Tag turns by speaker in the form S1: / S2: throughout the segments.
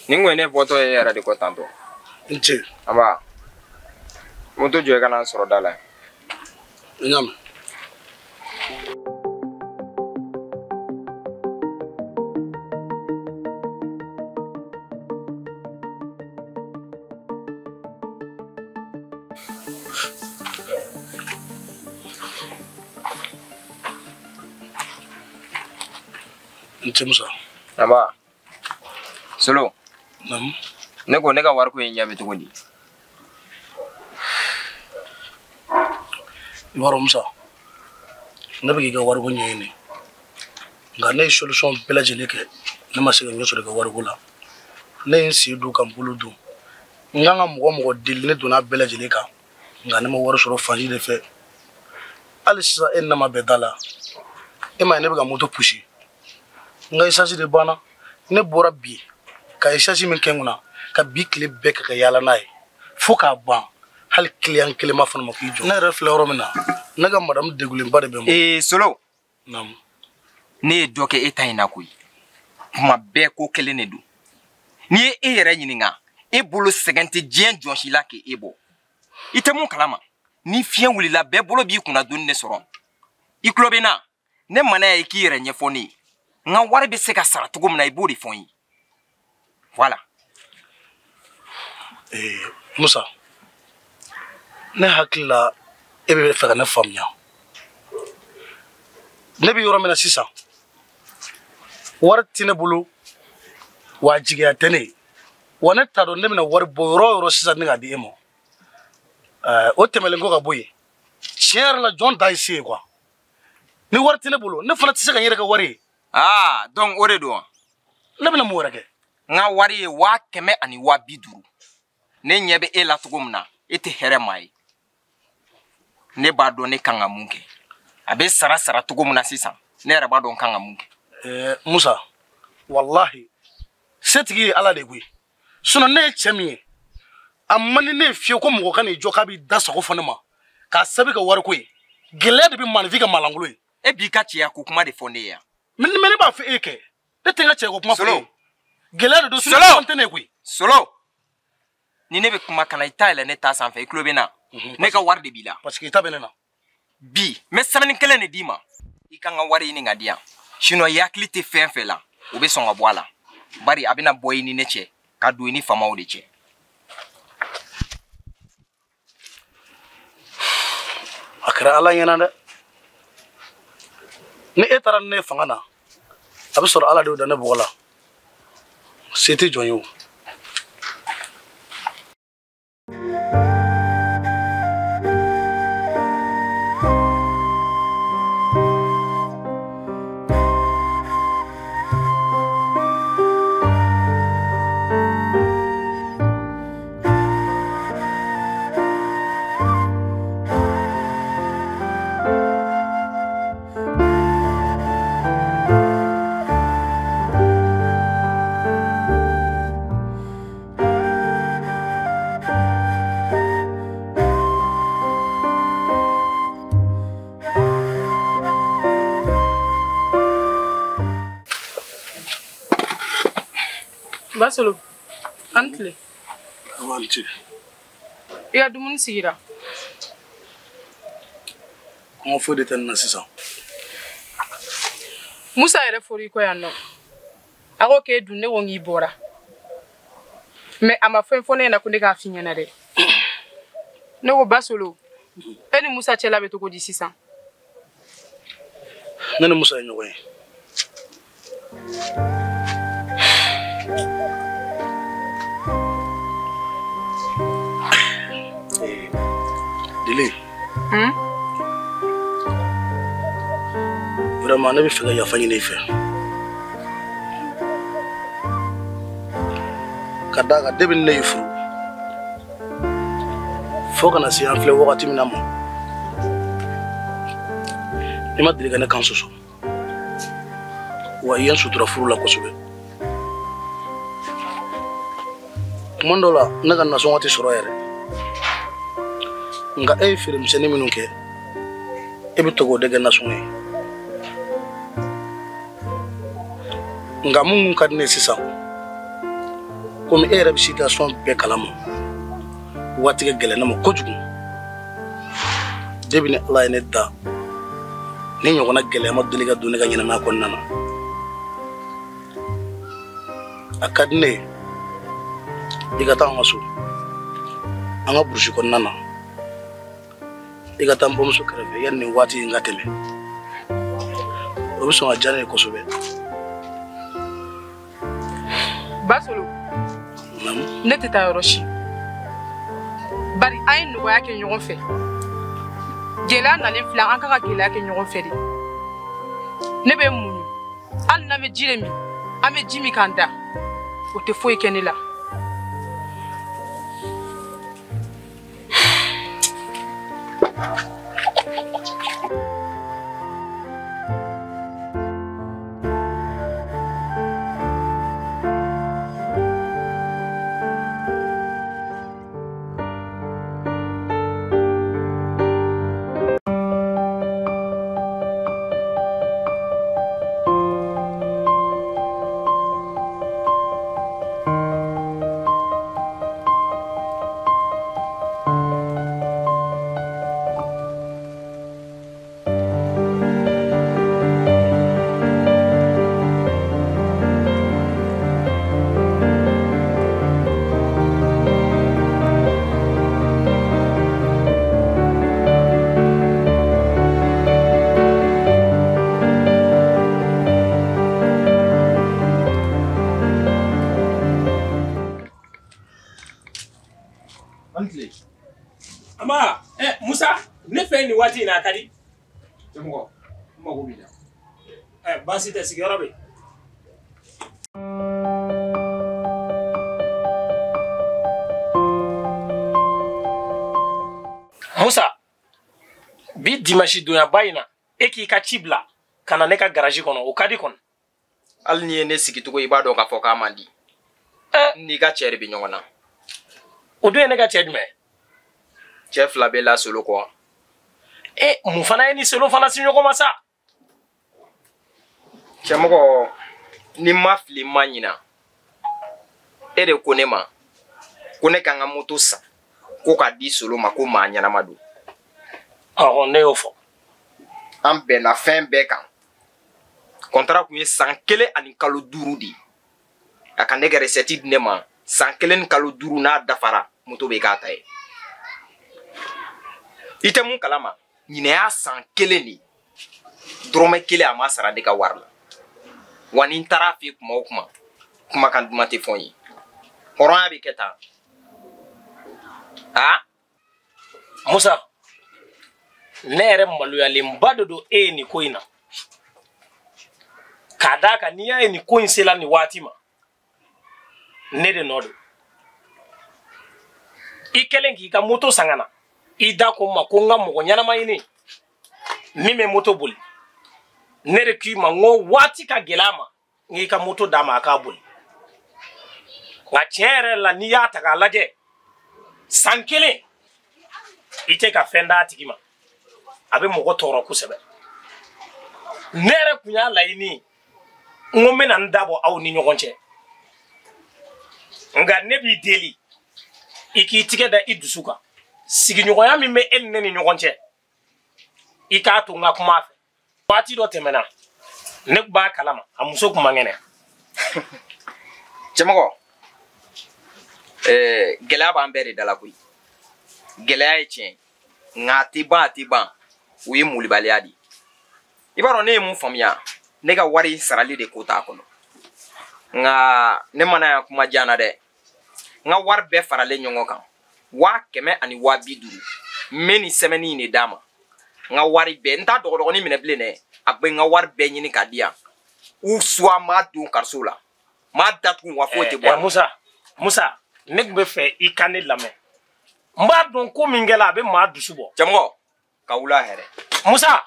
S1: Nin kun ye ne bɔtɔ ye e yɛrɛ de kɔ tantɔ.
S2: N ce.
S1: Aba. Moto jɔ i ka na n sɔrɔ da la yan.
S2: N y'a mɛn. N ce Musa.
S1: Aba. Solo.
S2: Naamu.
S1: Ne ko ne ka wariko in ɲɛ bɛ cogo di?
S2: I b'a dɔn Musa, ne bɛ k'i ka wariko ɲɛɲini. Nka ne ye solution bɛɛ lajɛlen kɛ, ne ma se ka ɲɛ sɔrɔ i ka wariko la. Ne ye n sen don ka n bolo don. N kan ka mɔgɔ mɔgɔ deli, ne donna a bɛɛ lajɛlen kan. Nka ne ma wari sɔrɔ fan si de fɛ. Hali sisan e ni ne ma bɛn da la. E m'a ye ne bɛ ka moto pusi. N ka essence de banna. Ne bɔra bi ka essence min kɛ n kunna, ka bi tile bɛɛ kɛ ka yaala n'a ye fo k'a ban. Hali client kelen ma fana ma k'i jɔ. Ne yɛrɛ filɛ yɔrɔ min na, ne ka madame degulenba de bɛ n bolo.
S1: Ee Solo.
S2: Naamu.
S1: Ne ye dɔ kɛ e ta in na koyi. Kuma bɛɛ ko kelen de don. N'i ye e yɛrɛ ɲininka, e bolo sɛgɛn tɛ diɲɛ jɔn si la k'e bɔ. I tɛ mun kalama? Ni fiɲɛ wulila bɛɛ bolo b'i kunna donni de sɔrɔ. I tulo bɛ n na? Ne mana ye k'i yɛrɛ ɲɛfɔ ne ye. N ka wari bɛ se ka sara cogo min na, i b'o de fɔ n ye. Voilà.
S2: Musa, ne hakili la e bɛ fɛ ka ne faamuya. Ne bɛ yɔrɔ min na sisan, wari tɛ ne bolo, wa jigiya tɛ ne ye. Wa ne t'a dɔn ne bɛna wari bɔ yɔrɔ o yɔrɔ sisan ne k'a di e ma. O tɛmɛnen kɔ ka bɔ yen, tiɲɛ yɛrɛ la jɔn ta ye se ye quoi. Ni wari tɛ ne bolo, ne fana tɛ se ka n yɛrɛ kɛ wari ye.
S1: Ah, donc o de don wa?
S2: Ne bɛna mun wɛrɛ kɛ?
S1: N ka wari ye 100 ani 50. Ne ɲɛ bɛ e la cogo min na, e tɛ hɛrɛ maa ye. Ne b'a dɔn ne kan ka mun kɛ. A bɛ sara sara cogo min na sisan, ne yɛrɛ b'a dɔn n kan ka mun kɛ.
S2: Musa, walahi, setigi ye Ala de koyi. Sinon ne ye cɛ min ye, a man di ne ye fiyewu ko mɔgɔ ka n'i jɔ k'a b'i da sago fɔ ne ma k'a sabu kɛ wariko ye. Gɛlɛya de bɛ maaninfin ka maalankolon ye.
S1: E b'i ka cɛya ko kuma de fɔ ne ye yan.
S2: Mais ne b'a fɔ e kɛ. Ne tɛ n ka cɛya ko kuma fɔ e ye. Gɛlɛya de don,
S1: Solo.
S2: sinon tɛ ne ye koyi.
S1: Solo. Ni ne bɛ kuma kana i ta yɛlɛ ne ta sanfɛ, i tulo bɛ n na. Ne ka wari de b'i la.
S2: Parce que i ta bɛ ne na.
S1: Bi, n bɛ semaine kelen de d'i ma. I ka n ka wari ɲini ka di yan. Sinon i hakili tɛ fɛn fɛn la, o bɛ sɔn ka bɔ a la. Bari a bɛna bɔ i ni ne cɛ, ka don i ni faamaw de cɛ.
S2: A kɛra Ala ɲɛna dɛ. Ni e taara ni ne ye fanga na, a bɛ sɔrɔ Ala de y'o da ne bɔgɔ la. Se tɛ jɔn ye o.
S3: Basolo, an tile.
S2: Awa, an tile.
S3: I ka dumuni sigira.
S2: Kɔngɔ foyi de tɛ ne na sisan.
S3: Musa yɛrɛ fɔra i kɔ yan nɔ. A ko k'e dun, ne ko k'i bɔra. Mais a ma fɛn fɔ ne ɲɛna ko ne k'a f'i ɲɛna dɛ. Ne ko Basolo, e ni Musa cɛla bɛ cogo di sisan?
S2: Ne ni Musa ye ɲɔgɔn ye. Deli. Vraiment, ne bɛ fɛ ka yafa ɲini i fɛ. Ka d'a kan depuis ne y'i furu, fo ka na se an filɛ wagati min na ma, i ma deli ka ne kan sɔsɔ. Wa i ye n sutura furu la kosɛbɛ. Tuma dɔ la, ne ka nasɔngɔ tɛ sɔrɔ yɛrɛ. Nka e ye feeremisɛnnin minnu kɛ, e bɛ to k'o de kɛ nasɔngɔ ye. Nka mun ka di ne ye sisan, Komi e yɛrɛ bɛ situation bɛɛ kalama, waati ka gɛlɛn ne ma kojugu. Depuis ni Ala ye ne da, ni ɲɔgɔnna gɛlɛya ma deli ka don ne ka ɲɛnamaya kɔnɔna na. A ka di ne ye i ka taa an ka so, an ka burusi kɔnɔna na, i ka taa n bamuso kɛrɛfɛ yanni nin waati in ka tɛmɛ. O bɛ sɔn ka diya ne ye kosɛbɛ.
S3: Basolo, ne tɛ taa yɔrɔ si. Bari an ye nɔgɔya kɛ ɲɔgɔn fɛ. Gɛlɛya nalen filɛ, an kan ka gɛlɛya kɛ ɲɔgɔn fɛ de. Ne bɛ muɲu, hali n'an bɛ ji de min, an bɛ ji min k'an da, o tɛ foyi kɛ ne la.
S4: Ama, Musa, ne fɛ nin waati in na a ka di.
S1: Cɛmɔgɔ, n mago b'i la.
S4: Baasi tɛ, sigiyɔrɔ bɛ yen. Musa, bi dimanche donyaba in na, e k'i ka ci bila ka na ne ka garage kɔnɔ, o ka di kɔni.
S1: Hali n'i ye ne sigicogo i b'a dɔn k'a fɔ k'a man di. N'i ka cɛ de bɛ ɲɔgɔn na.
S4: O dun ye ne ka cɛ jumɛn ye?
S1: Cɛ fila bɛ la Solo kɔ.
S4: Mun fana ye ni Solo fana se ɲɔgɔn ma sa?
S1: Cɛmɔgɔ, ni ma fili ma ɲina, e de ko ne ma ko ne ka n ka moto san ko k'a di Solo ma ko maa ɲɛnama don.
S4: Ɔhɔn, ne y'o fɔ.
S1: An bɛnna fɛn bɛɛ kan. Kɔntara kun ye san 1 ani kalo 5 de ye. A ka ne ka recette di ne ma san 1 ni kalo 5 n'a dafara moto bɛ k'a ta ye. I tɛ mun kalama, ɲinɛ y'a san 1 de ye. Dɔrɔmɛ 1 a ma sara ne ka wari la. Wa ni n taara a fɛ yen kuma o kuma, kumakan duman tɛ fɔ n ye. Hɔrɔnya bɛ kɛ tan. Aa?
S4: Musa, ne yɛrɛ maloyalenba de don e ye nin ko in na. K'a d'a kan n'i y'a ye nin ko in sela nin waati ma, ne de nɔ don. I kɛlen k'i ka moto san ka na, i da ko n ma ko n ka mɔgɔ ɲɛnama ɲini min bɛ moto boli. Ne de k'i ma n ko waati ka gɛlɛn a ma, n k'i ka moto d'a ma a k'a boli. Nka tiɲɛ yɛrɛ la n'i y'a ta k'a lajɛ, san 1 i tɛ ka fɛn d'a tigi ma, a bɛ mɔgɔ tɔɔrɔ kosɛbɛ. Ne yɛrɛ kun y'a laɲini n ko n bɛna n dabɔ aw ni ɲɔgɔn cɛ. Nka ne b'i deli i k'i tigɛ da i dusu kan. Sigiɲɔgɔnya min bɛ e ni ne ni ɲɔgɔn cɛ, i k'a to n ka kuma a fɛ. Waati dɔ tɛmɛna, ne tun b'a kalama, a muso tun man kɛnɛ.
S1: Cɛmɔgɔ, gɛlɛya b'an bɛɛ de da la koyi. Gɛlɛya ye tiɲɛ ye, nka a tɛ ban a tɛ ban, o ye molibaliya de ye. I b'a dɔn ne ye mun faamuya, ne ka wari sarali de ko t'a kɔnɔ. Nka ne mana yan kuma jan na dɛ, n ka wari bɛɛ faralen ɲɔgɔn kan 100 ani 50,000 n bɛ nin sɛbɛnni in de d'a ma. N ka wari bɛɛ, n t'a dɔgɔdɔgɔnin minɛ bilen dɛ, a bɛ n ka wari bɛɛ ɲini k'a di yan. Ou soit n b'a don kariso la, n b'a datugu wa foyi tɛ bɔ a la.
S4: Musa, ne tun bɛ fɛ i ka ne lamɛn. N b'a dɔn ko min kɛla a bɛ maa dusu bɔ.
S1: Cɛmɔgɔ, ka wula hɛrɛ.
S4: Musa.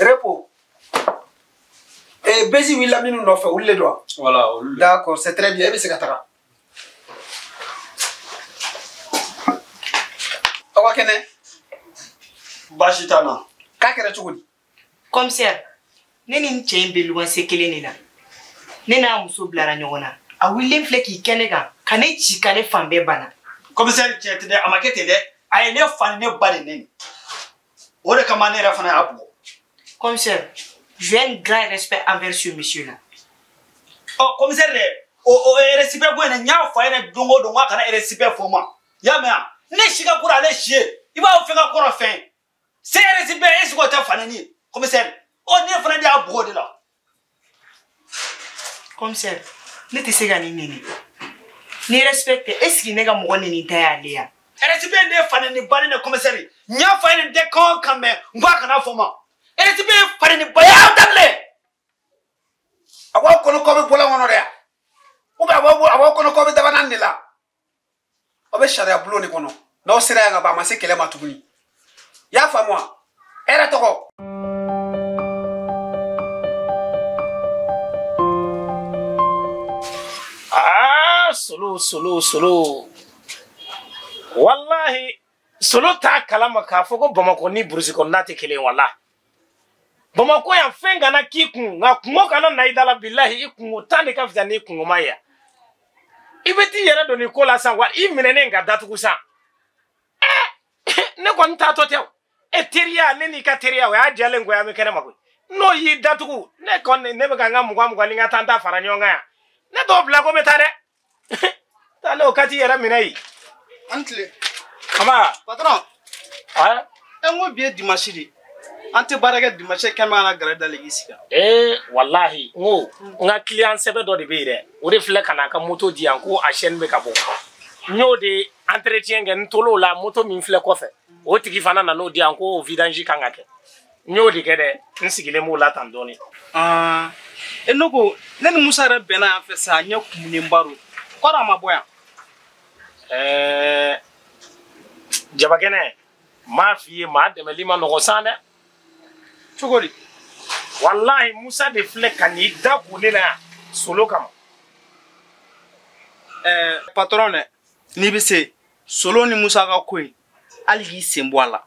S2: Repo.
S5: Bezi wulila minnu nɔfɛ olu de don wa?
S6: Voilà, olu de.
S5: D'accord, c'est très bien, e bɛ se ka taga. Aw ka kɛnɛ?
S6: Baasi t'an na.
S5: K'a kɛra cogo di?
S7: Commissaire, ne ni n cɛ in bɛ luwanse kelen de la. Ne n'a muso bilara ɲɔgɔn na. A wulilen filɛ k'i kɛ ne kan, ka ne ci ka ne fan bɛɛ bana.
S6: Commissaire tiɲɛ tɛ dɛ, a ma kɛ ten dɛ. A ye ne fa ni ne ba de neni. O de kama ne yɛrɛ fana y'a bugɔ.
S7: Commissaire, j'ai un grand respect envers ce monsieur-là.
S6: Ɔ commissaire dɛ, o respect ko in dɛ, n y'a fɔ a ɲɛna don o don k'a kana respect fɔ n ma. I y'a mɛn wa? Ne si ka kɔrɔ ale si ye, i b'a fɛn ka kɔrɔ fɛn. C'est respect, est ce que o tɛ fa neni ye? Commissaire, ɔ ne fana de y'a bugɔ o de la.
S7: Commissaire, ne tɛ se ka nin neni. Ni respect tɛ, est ce que ne ka mɔgɔ neni ta y'ale ya?
S6: Respect ne fa neni ba ne commissaire. N y'a fɔ a ye nin tɛ kan o kan mɛn, n ko a kana fɔ n ma. Respect fa neni ba y'aw daminɛ.
S5: A b'aw kɔnɔ k'aw bɛ bɔlɔn kɔnɔ dɛ. Ou bien a b'aw kɔnɔ k'aw bɛ dabanan de la. Aw bɛ sariya bulon de kɔnɔ. N'aw sera yan ka ban, a ma se kɛlɛ ma tuguni. I y'a faamu wa? E yɛrɛ tɔgɔ?
S4: Ah, Solo, Solo, Solo. Wallahi, Solo t'a kalama k'a fɔ ko Bamakɔ ni burusi kɔnɔna tɛ kelen ye walahi. Bamakɔ yan fɛn kana k'i kun, nka kungo kana na i da la bilahi, i kungo tan de ka fisa n'i kungo ma ye yan. I bɛ t'i yɛrɛ don nin ko la sisan wa i minɛnen ka datugu sisan. Ne kɔni taatɔ tɛ o. E teriya, ne n'i ka teriya o y'a jɛlen ko ye an bɛ kɛnɛ ma koyi. N'o y'i datugu, ne kɔni ne bɛ ka n ka 20 ni n ka 10 fara ɲɔgɔn kan yan. Ne t'o bila ko n bɛ taa dɛ. Taale o ka t'i yɛrɛ minɛ yen.
S8: An tile.
S4: Kama.
S8: Patron.
S4: Ɛ?
S8: E n ko bi ye dimanche de ye. An tɛ baara kɛ dimanche kɛmɛ an ka gɛrɛ da la k'i sigi.
S4: Ee walahi n ko n ka client sɛbɛ dɔ de bɛ yen dɛ. O de filɛ ka na a ka moto di yan ko a chaîne bɛ ka bɔ. N y'o de entretien kɛ n tol'o la moto min filɛ kɔfɛ. O tigi fana nan'o di yan ko o vidange kan ka kɛ. N y'o de kɛ dɛ, n sigilen b'o la tan dɔɔni.
S8: E ne ko ne ni Musa yɛrɛ bɛnna yan fɛ sa, ɲɛ kumunenba don. Kɔrɔ a ma bɔ yan.
S4: Ɛɛ Jabakɛnɛ, n m'a f'i ye maa dɛmɛli ma nɔgɔn san dɛ.
S8: Cogo di?
S4: Walahi Musa de filɛ ka n'i da ko ne la yan Solo kama.
S8: Ɛɛ patron dɛ, n'i bɛ se Solo ni Musa ka ko in, hali k'i sen bɔ a la.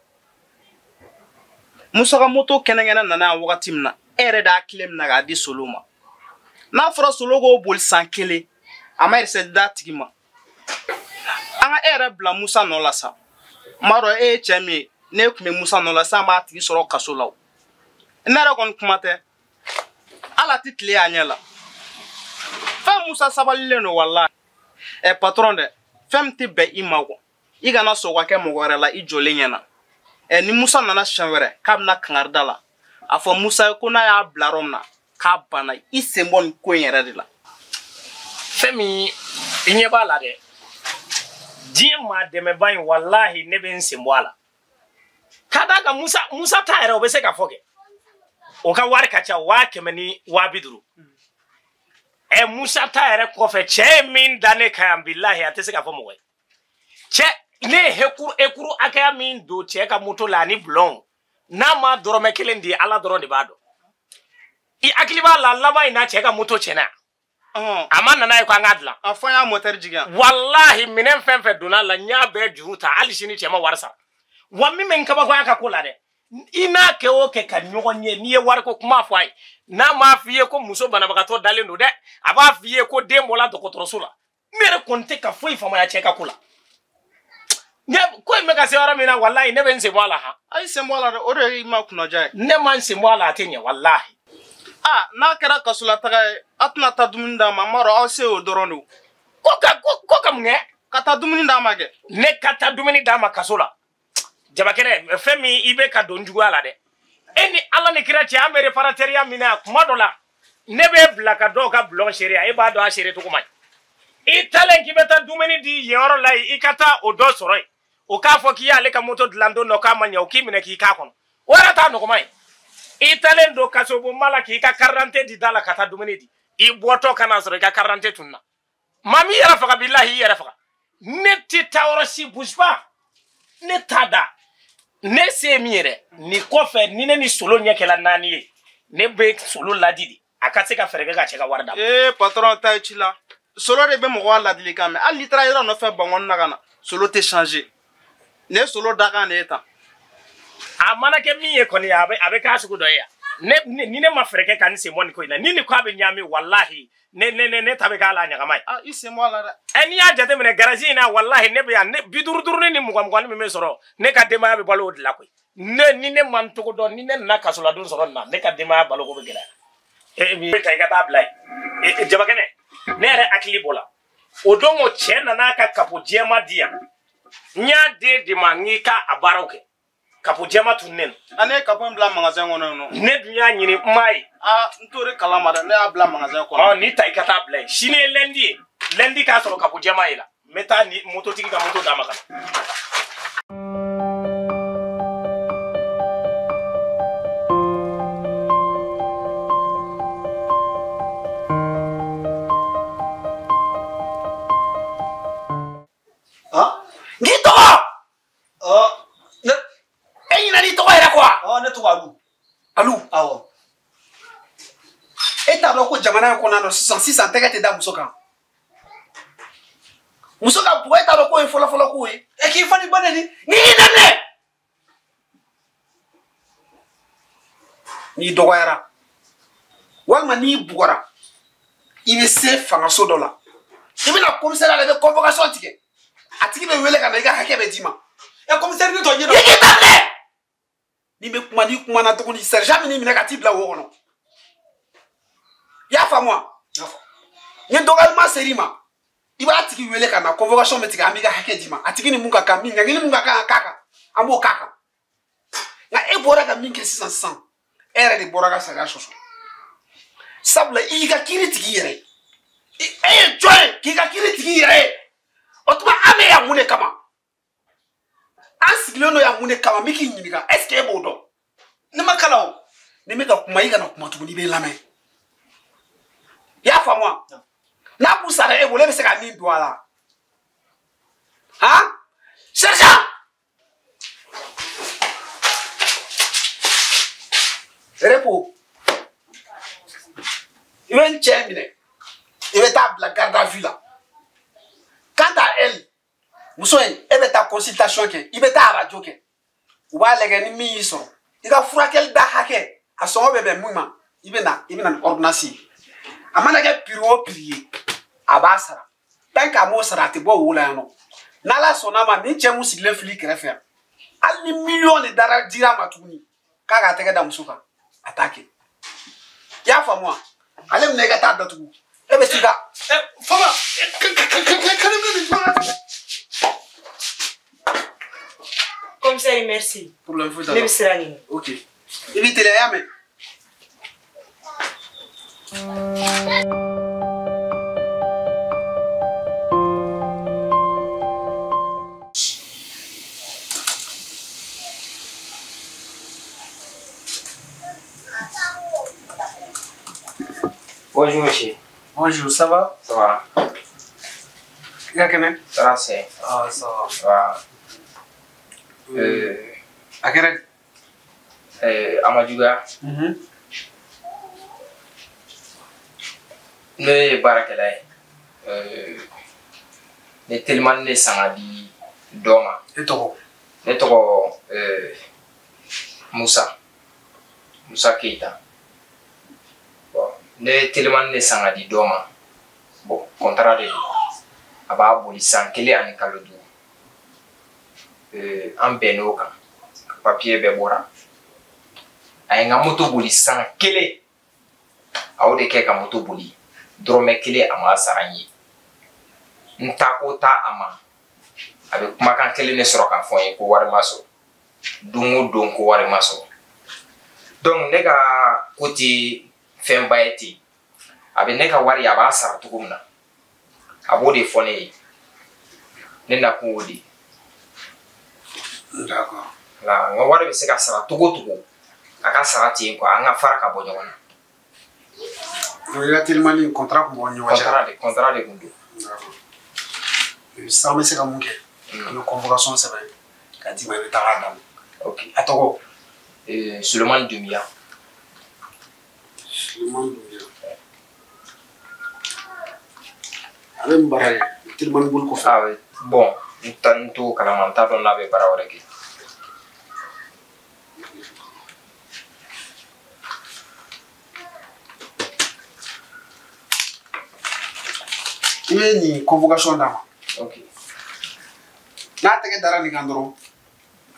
S8: Musa ka moto kɛnɛkɛnɛ nana yan wagati min na, e yɛrɛ de y'a tile minɛ k'a di Solo ma. N'a fɔra Solo k'o boli san kelen, a ma yɛrɛ d'a tigi ma. An ka e yɛrɛ bila Musa nɔ la sa. N b'a dɔn e ye cɛ min ye, n'e tun bɛ Musa nɔ la sisan, an b'a tigi sɔrɔ kaso la o. Ne yɛrɛ kɔni kuma tɛ, hali a tɛ tile a ɲɛ la. Fɛn Musa sabalilen don walahi. Ɛ patron dɛ, fɛn min tɛ bɛn i ma kɔ, i kana sɔn o ka kɛ mɔgɔ wɛrɛ la i jɔlen ɲɛna. Ɛ ni Musa nana siɲɛ wɛrɛ k'a bɛna kangari da la, a fɔ Musa ye ko n'a y'a bila yɔrɔ min na k'a banna, i sen bɔ nin ko in yɛrɛ de la.
S4: Fɛn min i ɲɛ b'a la dɛ, diɲɛ maa dɛmɛba in walahi ne bɛ n sen bɔ a la. Ka d'a kan Musa ta yɛrɛ o bɛ se ka fɔ kɛ. O ka wari ka ca 100 ni 50. Ɛ Musa ta yɛrɛ kɔfɛ cɛ ye min da ne kan yan bilahi a tɛ se ka fɔ mɔgɔ ye. Cɛ ne ye ekuru hakɛya min don cɛ ka moto la ani bulon, n'a ma dɔrɔmɛ kelen di Ala dɔrɔn de b'a dɔn. I hakili b'a la laban in na cɛ ka moto tiɲɛna. A ma nana ye ko an k'a dilan.
S8: A fɔ an y'a moteur jigin yan.
S4: Walahi minɛn fɛn fɛn donna la n y'a bɛɛ juru ta hali sini cɛ ma wari sara. Wa min bɛ n kabakoya ka ko la dɛ, i n'a kɛ o kɛ ka ɲɔgɔn ye n'i ye wariko kuma fɔ a ye, n'a m'a f'i ye ko muso banabagatɔ dalen don dɛ, a b'a f'i ye ko den bɔla dɔgɔtɔrɔso la. Ne yɛrɛ kɔni tɛ ka foyi faamuya cɛ ka ko la. Ne ko in bɛ ka se yɔrɔ min na walahi ne bɛ n sen bɔ a la han.
S8: A y'i sen bɔ a la dɛ, o de y'i ma kunnaja ye.
S4: Ne ma n sen bɔ a la a tɛ ɲɛ walahi.
S8: Aa n'a kɛra kasolataga ye, a tɛna taa dumuni d'a ma, n b'a dɔn aw se y'o dɔrɔn de o.
S4: Ko ka mun kɛ?
S8: Ka taa dumuni d'a ma kɛ.
S4: Ne ka taa dumuni d'a ma kaso la. Jabakɛnɛ fɛn min i bɛ ka don juguya la dɛ. E ni Ala ni kira cɛ an bɛ réparateur min na yan kuma dɔ la, ne bɛ bila ka dɔw ka bulon seere, e b'a dɔn a seere cogo man ɲi. I taalen k'i bɛ taa dumuni di yen yɔrɔ la yen, i ka taa o dɔ sɔrɔ yen. O k'a fɔ k'i y'ale ka moto dilan don dɔ k'a ma ɲɛ, o k'i minɛ k'i k'a kɔnɔ. O yɛrɛ t'a nɔgɔman ye. I taalen don kasobonba la k'i ka carte d'identité di da la ka taa dumuni di. I bɔtɔ ka n'a sɔrɔ i ka carte d'identité tununna. Maa min yɛrɛ faga bilahi i yɛrɛ faga. Ne tɛ taa yɔrɔ si bouge pas. Ne t'a da. Ne se ye min ye dɛ, nin kɔfɛ ni ne ni Solo ɲɛ kɛla 4 ye, ne bɛ Solo ladi de. A ka se ka fɛɛrɛ kɛ ka cɛ ka wari d'a ma.
S8: Ee patron ta ye ci la. Solo de bɛ mɔgɔ ka ladilikan mɛn. Hali n'i taara yɔrɔ nɔfɛ Bankɔni na ka na, Solo tɛ changer. Nin ye Solo dakan de ye tan.
S4: A mana kɛ min ye kɔni, a bɛ k'a sugu dɔ ye yan. Ne ni ne ma fɛɛrɛ kɛ ka n sen bɔ nin ko in na, ni nin ko a bɛ ɲaami, walahi ne ta bɛ k'a la ɲagama ye.
S8: Ah, i sen bɔ a la dɛ.
S4: Ɛ, n'i y'a jateminɛ garage in na, walahi ne bɛ yan, ne 50 50 ni 20 20 min bɛ sɔrɔ, ne ka denbaya bɛ balo o de la koyi. Ne ni ne ma n togo dɔn, ni ne nana kasoladon sɔrɔ nin na, ne ka denbaya baloko bɛ gɛlɛya. E mi ta i ka taa bila yen. E Jabakɛnɛ, ne yɛrɛ hakili bɔra. O don o cɛ nana ka kapo jɛma di yan. N y'a den de ma n k'i ka a baaraw kɛ. Kapo jɛma tununnen don.
S8: A ne ye kapo in bila magasin kɔnɔ yen nɔ.
S4: Ne dun y'a ɲini, n m'a ye.
S8: Aa, n t'o de kalama dɛ, ne y'a bila magasin kɔnɔ.
S4: Ɔ, n'i ta i ka taa bila yen. Sini ye lundi ye. Lundi k'a sɔrɔ kapo jɛma ye la. N bɛ taa ni mototigi ka moto d'a ma ka na.
S5: N'i tɔgɔ?
S6: Ɔ, ne
S5: E ɲinɛ n'i tɔgɔ yɛrɛ kɔ.
S6: Ɔ, ne tɔgɔ Alu.
S5: Alu.
S6: Awɔ.
S5: E t'a dɔn ko jamana in kɔnɔ yan nɔ sisan sisan tɛgɛ tɛ da muso kan. Muso ka bugɔ, e t'a dɔn k'o ye fɔlɔ-fɔlɔ ko ye.
S6: E k'i fa ni ba neni.
S5: N'i y'i nɛminɛ. N'i dɔgɔyara walima n'i bugɔra, i bɛ se fangaso dɔ la. I bɛna commissariat la, i bɛ convocation tigɛ. A tigi bɛ wele ka na, i ka hakɛ bɛ d'i ma.
S6: Ɛ, commissaire, ne t'o ɲɛdɔn.
S5: I k'i ta minɛ. N'i bɛ kuma, n'i kumana tuguni, sergent bɛ n'i minɛ ka t'i bila wo kɔnɔ. I y'a faamu wa? Ni dɔgɔyalima ser'i ma, i b'a tigi wele ka na, convocation bɛ tigɛ, an b'i ka hakɛ d'i ma. A tigi ni mun ka kan, min ɲangili mun ka kan ka k'a kan, an b'o k'a kan. Nka e bɔra ka min kɛ sisan sisan, e yɛrɛ de bɔra ka sariya sɔsɔ. Sabula i y'i ka kiiri tigi i yɛrɛ ye. E ye jɔn ye k'i ka kiiri tigi i yɛrɛ ye? O tuma an bɛ yan mun de kama? An sigilen don yan mun de kama? N bɛ k'i ɲininka, est ce que e b'o dɔn?
S6: Ne ma kalan o.
S5: Ni n bɛ ka kuma, i kana kuma tuguni, i bɛ n lamɛn. I y'a faamu wa? N'a kun sara e bolo, e bɛ se ka min don a la? Han? Sergent! Repos. I bɛ n cɛ minɛ, i bɛ taa bila garde à vue la. Quant à elle, muso in, e bɛ taa consultation kɛ, i bɛ taa radio kɛ. U b'a lajɛ ni min y'i sɔrɔ. I ka furakɛli da hakɛ, a sɔngɔ bɛ bɛn min ma, i bɛ na ni ordonnance ye. A mana kɛ prix o prix ye, a b'a sara. Tant que a m'o sara, a tɛ bɔ wo la yan nɔ. N'Ala sɔnn'a ma, nin cɛ mun sigilen filɛ i kɛrɛfɛ yan, hali ni miliyɔn de dara dir'a ma tuguni, k'a k'a tɛgɛ da muso kan, a t'a kɛ. I y'a faamu wa? Ale minɛ i ka taa datugu. E bɛ t'i ka.
S6: Ɛ, Fama, ka ne minɛ nin kuma la.
S7: Commissaire, merci.
S5: Problème foyi t'a
S7: Ne
S5: la.
S7: bɛ sira ɲini.
S5: Ok. I b'i teliya, i y'a mɛn.
S1: Bonjour monsieur.
S2: Bonjour, ça va?
S1: Ça va?
S2: I ka kɛnɛ?
S1: Ça va, c'est.
S2: Ah, ça va.
S1: Ça va.
S2: A kɛra di?
S1: A ma juguya. Ne ye baarakɛla ye. Ne telimani de san ka di dɔ ma.
S2: E tɔgɔ?
S1: Ne tɔgɔ Musa. Musa Keyita. Bon, ne ye telimani de san ka di dɔ ma. Bon, contrat de don. A b'a boli san 1 ani kalo 5. An bɛnn'o kan. Papier bɛɛ bɔra. A ye n ka moto boli san kelen. A y'o de kɛ ka moto boli. Dɔrɔmɛ kelen a m'a sara n ye. N ta ko ta a ma. A bɛ kumakan kelen de sɔrɔ k'a fɔ n ye ko wari ma sɔrɔ. Don o don ko wari ma sɔrɔ. Donc ne ka ko tɛ fɛnba ye ten. A bɛ ne ka wari, a b'a sara cogo min na, a b'o de fɔ ne ye. Ne nakun y'o de ye.
S2: D'accord.
S1: Nka n ka wari bɛ se ka sara cogo o cogo, a ka sara ten quoi, an ka fara ka bɔ ɲɔgɔn na.
S5: Donc i ka telimani contrat kun b'aw ni ɲɔgɔn cɛ?
S1: Contrat de kun don.
S2: D'accord. Sisan an bɛ se ka mun kɛ? An bɛ convocation sɛbɛn k'a d'i ma, i bɛ taga a d'a ma.
S1: Ok.
S2: A tɔgɔ?
S1: Sulemani Dunbiya.
S2: Sulemani Dunbiya.
S5: A bɛ mun baara kɛ telimani boli kɔfɛ?
S1: Ah bon, n t'o kalama, n t'a dɔn n'a bɛ baara wɛrɛ kɛ.
S5: I bɛ nin convocation d'a ma.
S1: Ok.
S5: N'a tɛgɛ dara nin kan dɔrɔn,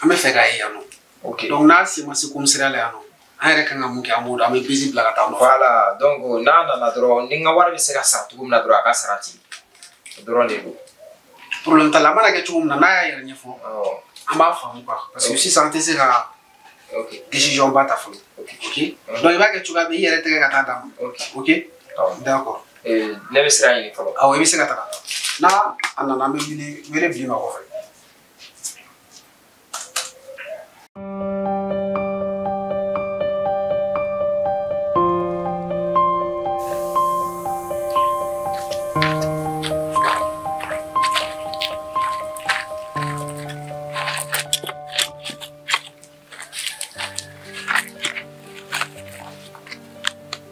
S5: an bɛ fɛ k'a ye yan nɔ.
S1: Ok.
S5: Donc n'a sen ma se commissariat la yan nɔ, an yɛrɛ kan ka mun kɛ an b'o dɔn, an bɛ bisi bila ka taa nɔfɛ.
S1: Voilà, donc n'a nana dɔrɔn, ni n ka wari bɛ se ka sara cogo min na dɔrɔn, a ka sara ten. O dɔrɔn de don.
S5: Problème t'a la, a mana kɛ cogo min na, n'a y'a yɛrɛ ɲɛfɔ, an b'a faamu quoi. Parce que sisan an tɛ se ka décision ba ta fɔlɔ. Ok. Donc i b'a kɛ cogoya min, i yɛrɛ tɛgɛ ka taa d'a ma. Ok. D'accord.
S1: Ne bɛ sira ɲini fɔlɔ.
S5: Awɔ, i bɛ se ka taga. N'a a nana, an bɛ wele bil'i ma kɔfɛ.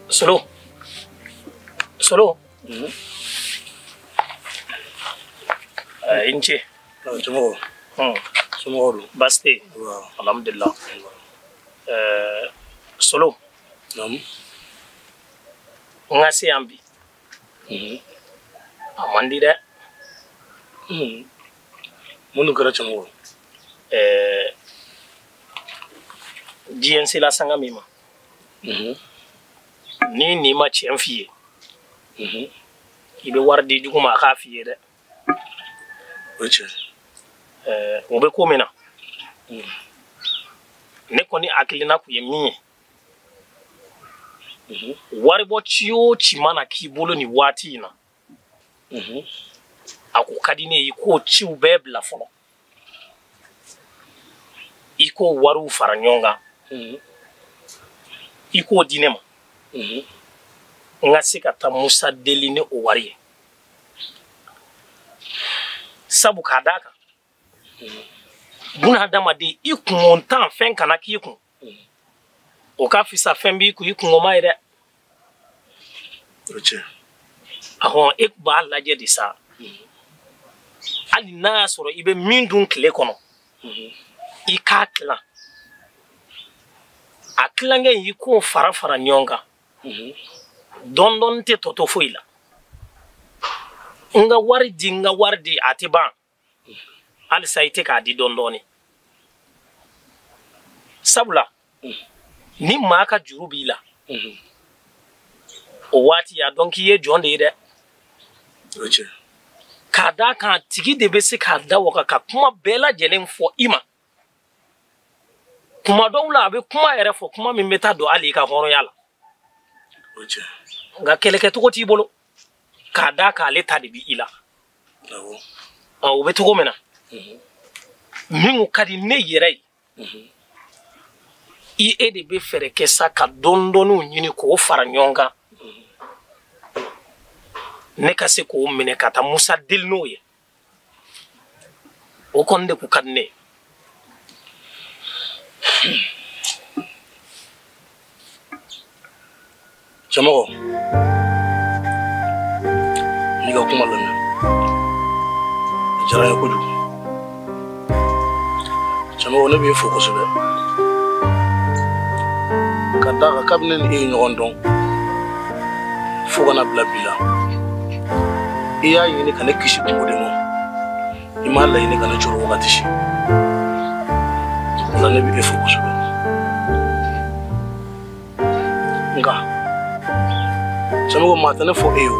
S4: Solo. Solo. I ni ce.
S2: Somɔgɔw? Somɔgɔw don?
S4: Baasi tɛ yen. Alhamdulillah. Solo.
S2: Naamu.
S4: N ka se yan bi. A man di dɛ.
S2: Mun dun kɛra cɛmɔgɔ?
S4: Diɲɛ sela sanga min ma. Ni nin ma tiɲɛ f'i ye, i bɛ wari di jugu ma a k'a f'i ye dɛ.
S2: O ye tiɲɛ.
S4: O bɛ ko min na, ne kɔni hakilina kun ye min ye, waribɔ ci o ci mana k'i bolo nin waati in na, a ko ka di ne ye i k'o ciw bɛɛ bila fɔlɔ, i k'o wariw fara ɲɔgɔn kan, i k'o di ne ma. N ka se ka taa Musa deli ni o wari ye, sabu k'a d'a kan, bunahadamaden i kungo tan fɛn kana k'i kun, o ka fisa fɛn b'i kun i kungo ma ye dɛ.
S2: O tiɲɛ.
S4: Ahɔn, e b'a lajɛ de sa, hali n'a y'a sɔrɔ i bɛ min dun tile kɔnɔ, i k'a tilan, a tilankɛ in i k'o fara fara ɲɔgɔn kan. Dɔɔni dɔɔni tɛ tɔ to foyi la. N ka wari di, n ka wari di, a tɛ ban. Halisa i tɛ k'a di dɔɔni dɔɔni. Sabula ni maa ka juru b'i la, o waati a dɔn k'i ye jɔn de ye dɛ.
S2: O tiɲɛ.
S4: K'a d'a kan a tigi de bɛ se k'a da waga ka kuma bɛɛ lajɛlen fɔ i ma. Kuma dɔw la a bɛ kuma yɛrɛ fɔ, kuma min bɛ taa don hali i ka hɔrɔnya la. Nka kɛlɛkɛcogo t'i bolo, k'a d'a kan ale ta de bɛ i la. O bɛ cogo min na, min ka di ne yɛrɛ ye, i e de bɛ fɛɛrɛ kɛ sa ka dɔɔni dɔɔniw ɲini k'o fara ɲɔgɔn kan, ne ka se k'o minɛ ka taa Musa deli n'o ye. O kɔni de kun ka di ne ye.
S2: Cɛmɔgɔ, n'i ka kuma lamɛn, a diyara n ye kojugu. Cɛmɔgɔ, ne b'i fo kosɛbɛ. Ka d'a kan kabini ne ni e ye ɲɔgɔn dɔn fo ka na bila bi la, i y'a ɲini ka ne kisi kungo de ma, i m'a laɲini ka ne jɔrɔ wagati si. O la ne bɛ e fo kosɛbɛ. Nka cɛmɔgɔ, maa tɛ ne fɔ e ye o.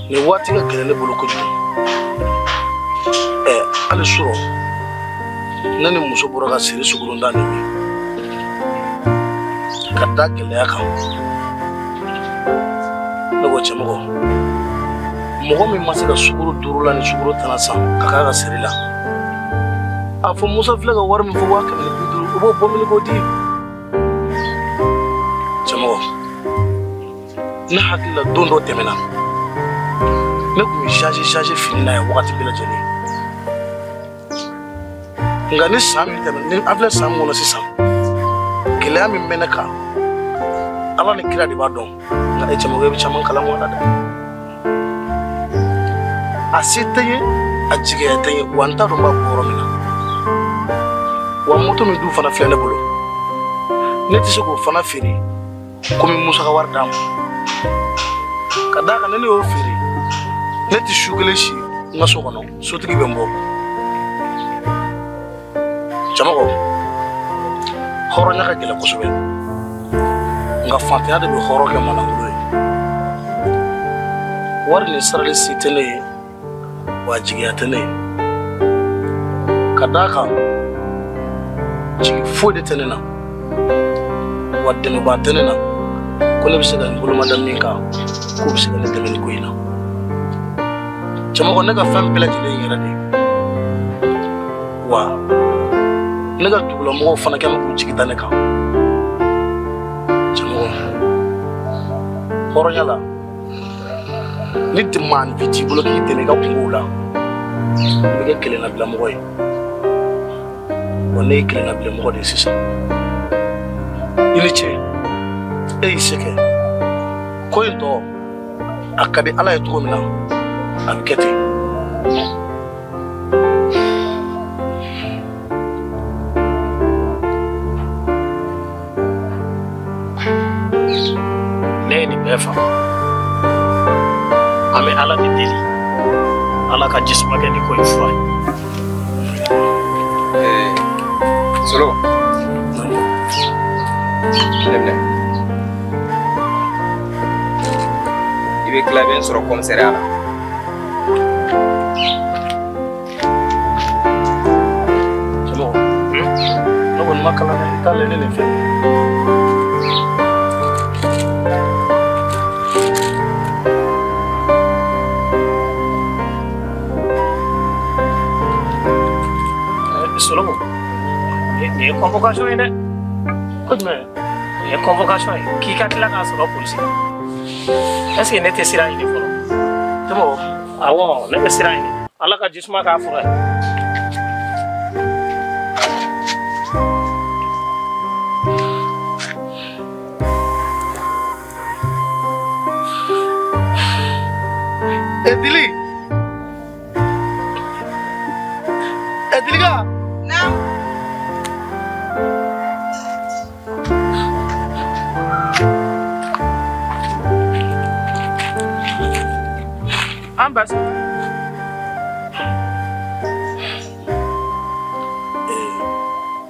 S2: Nin waati ka gɛlɛn ne bolo kojugu. Hali surɔ, ne ni muso bɔra ka siri suguronda nin min ka da gɛlɛya kan. Ne ko cɛmɔgɔ, mɔgɔ min ma se ka sukaro 5 la ni sukaro 10 san ka k'a ka siri la, a fɔ Musa filɛ ka wari min fɔ 150, o b'o bɔ min k'o di. Cɛmɔgɔ, ne hakili la don dɔ tɛmɛna, ne tun bɛ changer fini na yan wagati bɛɛ lajɛlen. Nka ni san min tɛmɛna, ni an filɛ san min kɔnɔ sisan, gɛlɛya min bɛ ne kan, Ala ni kira de b'a dɔn. Nka e cɛmɔgɔ, e bɛ caman kalama o la dɛ. A se tɛ n ye, a jigiya tɛ n ye, wa n t'a dɔn n b'a bɔ yɔrɔ min na. Wa moto min dun fana filɛ ne bolo, ne tɛ se k'o fana feere komi Musa ka wari d'a ma. Ka d'a kan ni ne y'o feere, ne tɛ su kelen si n ka so kɔnɔ, sotigi bɛ n bɔ. Cɛmɔgɔ, hɔrɔnya ka gɛlɛn kosɛbɛ, nka fantanya de bɛ hɔrɔn kɛ manangolo ye. Wari nin sarali se tɛ ne ye, wa jigiya tɛ ne ye. Ka d'a kan jigi foyi de tɛ ne na, wa dɛmɛbaa tɛ ne na ko ne bɛ se ka n bolo mada min kan k'o bɛ se ka ne dɛmɛ nin ko in na. Cɛmɔgɔ, ne ka fɛn bɛɛ lajɛlen ye n yɛrɛ de ye, wa ne ka dugulamɔgɔw fana kɛn bɛ k'u jigi da ne kan. Cɛmɔgɔ, hɔrɔnya la, ni maaninfin t'i bolo k'i dɛmɛ i ka kungow la, i bɛ kɛ kelennabilamɔgɔ ye. Wa ne ye kelennabilamɔgɔ de ye sisan. I ni ce, e y'i se kɛ. Ko in tɔ, a ka di Ala ye cogo min na, a bɛ kɛ ten.
S4: Ne ye nin bɛɛ faamu. An bɛ Ala de deli, Ala ka jisuma kɛ nin ko in fura ye.
S1: Solo. Ne minɛ. I bɛ tila, i bɛ n sɔrɔ commissariat la.
S2: Cɛmɔgɔ, ne kɔni ma kalan dɛ, i t'a lajɛ ne nin fɛ.
S4: Solo, nin ye convocation ye dɛ.
S2: Ko jumɛn?
S4: Nin ye convocation ye k'i ka tila k'a sɔrɔ polisi la. Est ce que ne tɛ sira ɲini fɔlɔ?
S2: Cɛmɔgɔ.
S4: Awɔ, ne bɛ sira ɲini. Ala ka jisuma k'a fura ye.
S2: Dili. Dilika.
S7: Naam.
S3: An basi.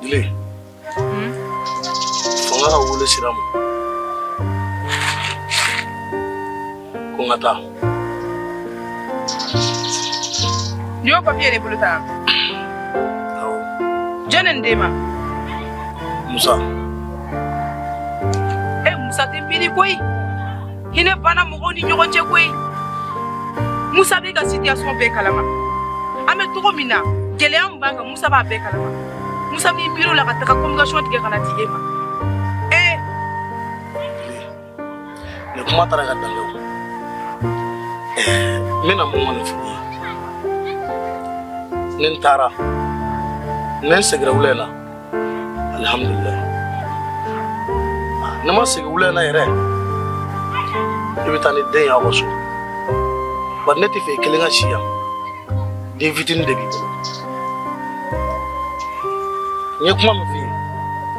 S2: Dili. Fanga ka wele sira ma. Ko n ka taa.
S3: Nin y'o papiye de bolo tan.
S2: Awɔ.
S3: Jɔn de nin d'e ma?
S2: Musa.
S3: Musa tɛ miiri koyi. Hinɛ banna mɔgɔw ni ɲɔgɔn cɛ koyi. Musa b'e ka situation bɛɛ kalama. An bɛ cogo min na, gɛlɛya min b'an kan, Musa b'a bɛɛ kalama. Musa m'i miiri o la ka taga communication tigɛ ka na di e ma.
S2: Nin kuma taara ka dan kɛ o. N bɛna mun kɔni f'i ye. Ni n taara, ni n seginna wula in na, alihamudulilayi. Ni n ma segin wula in na yɛrɛ, i bɛ taa ni den ye aw ka so. Bari ne tɛ fɛ i kelen ka si yan. Den fitinin de b'i bolo. N ye kuma min f'i ye,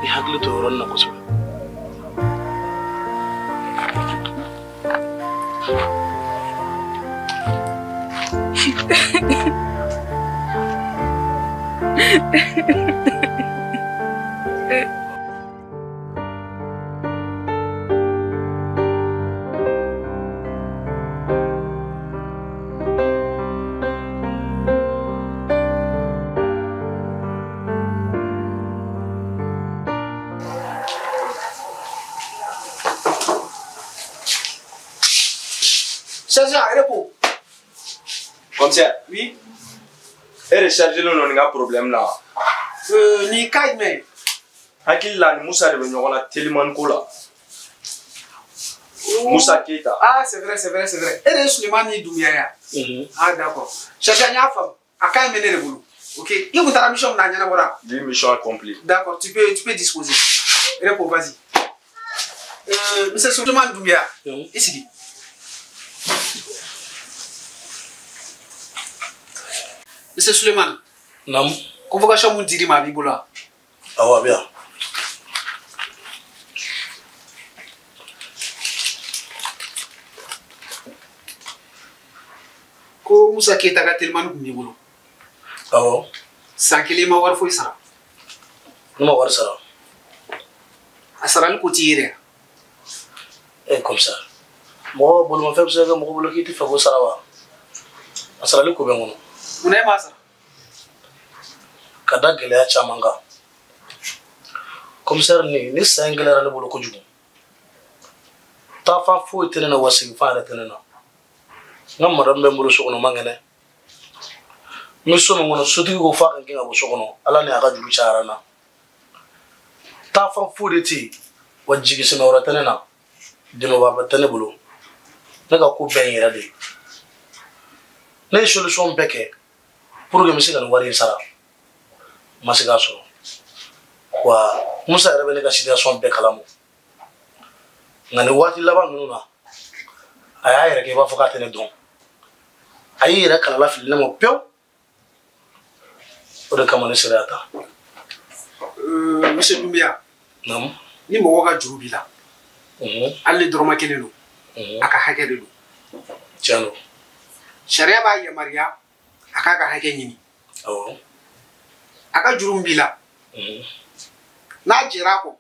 S2: i hakili to o yɔrɔnin na kosɛbɛ.
S5: Sergent, réponds.
S1: Commissaire.
S5: Oui.
S1: E de chargé len don nin ka problème na.
S5: Nin cas jumɛn?
S1: Hakili la ni Musa de bɛ ɲɔgɔn na telimani ko la. Musa Keita.
S5: Ah, c'est vrai, c'est vrai, c'est vrai. E de ye Sulemani ni Doumbia ye. Ah, d'accord. Sergent, n y'a faamu. A cas in bɛ ne de bolo. Ok. I kun taara mission min na, a ɲɛnabɔra.
S1: Oui, mission accomplie.
S5: D'accord, tu peux disposer. Réponds, vas-y. Monsieur Sulemani Doumbia, i sigi. Monsieur Suleiman.
S2: Naamu.
S5: Convocation mun dir'i ma a b'i bolo wa?
S2: Awɔ, a bɛ yan.
S5: Ko Musa Keyita ka telimani tun b'i bolo.
S2: Awɔ.
S5: San kelen i ma wari foyi sara.
S2: Ne ma wari sara.
S5: A sarali ko t'i ye dɛ.
S2: Eh, comme ça. Mɔgɔ bolimafɛn bɛ se ka kɛ mɔgɔ bolo k'i tɛ fɛ k'o sara wa? A sarali ko bɛ n kɔnɔ.
S5: Munna e m'a sara?
S2: Ka da gɛlɛya caman kan. Commissaire ni san in gɛlɛyara ne bolo kojugu. Taafan foyi tɛ ne na wa segifan yɛrɛ tɛ ne na. N ka madame bɛ n bolo so kɔnɔ man kɛnɛ. N bɛ so min kɔnɔ sotigi ko f'a ka gɛn ka bɔ so kɔnɔ Ala ni a ka juru cayara n na. Taafan foyi de tɛ yen wa jigisɛmɛ wɛrɛ tɛ ne na. Dɛmɛbaa tɛ ne bolo. Ne ka ko bɛɛ ye n yɛrɛ de ye. Ne ye solution bɛɛ kɛ pour que n bɛ se ka nin wari in sara. N ma se k'a sɔrɔ. Wa Musa yɛrɛ bɛ ne ka situation bɛɛ kalama. Nka nin waati laban ninnu na, a y'a yɛrɛ kɛ i b'a fɔ k'a tɛ ne dɔn. A y'i yɛrɛ kalala fili ne ma pewu. O de kama ne sera yan tan.
S5: Monsieur Doumbia.
S2: Naamu.
S5: Ni mɔgɔ ka juru b'i la. Hali ni dɔrɔmɛ kelen don. A ka hakɛ de don.
S2: Tiɲɛ don.
S5: Sariya b'a yamaruya a k'a ka hakɛ ɲini.
S2: Awɔ.
S5: A ka juru min b'i la. N'a jɛra a kɔ,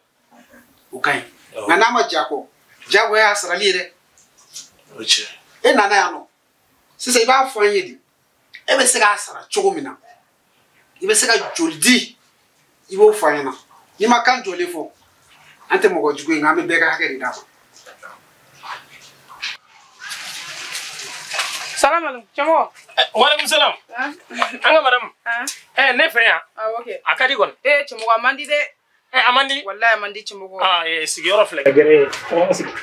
S5: o ka ɲi. Nka n'a ma jɛ a kɔ, diyagoya y'a sarali ye dɛ.
S2: O ye tiɲɛ.
S5: E nana yan nɔ, sisan i b'a fɔ an ye de, e bɛ se k'a sara cogo min na, i bɛ se ka joli di, i b'o fɔ an ɲɛna. N'i ma kan jɔlen fɔ, an tɛ mɔgɔ jugu ye nka an bɛ bɛɛ ka hakɛ de d'a ma.
S3: Salam alaikum. Cɛmɔgɔ.
S4: Walekum salam. An ka madame. Ne fɛ yan.
S3: Awɔ kɛ.
S4: A ka di kɔni.
S3: Cɛmɔgɔ a man di dɛ.
S4: A man di.
S3: Walahi a man di cɛmɔgɔ.
S4: Aa sigiyɔrɔ filɛ. Gɛrɛ ye. Sigi.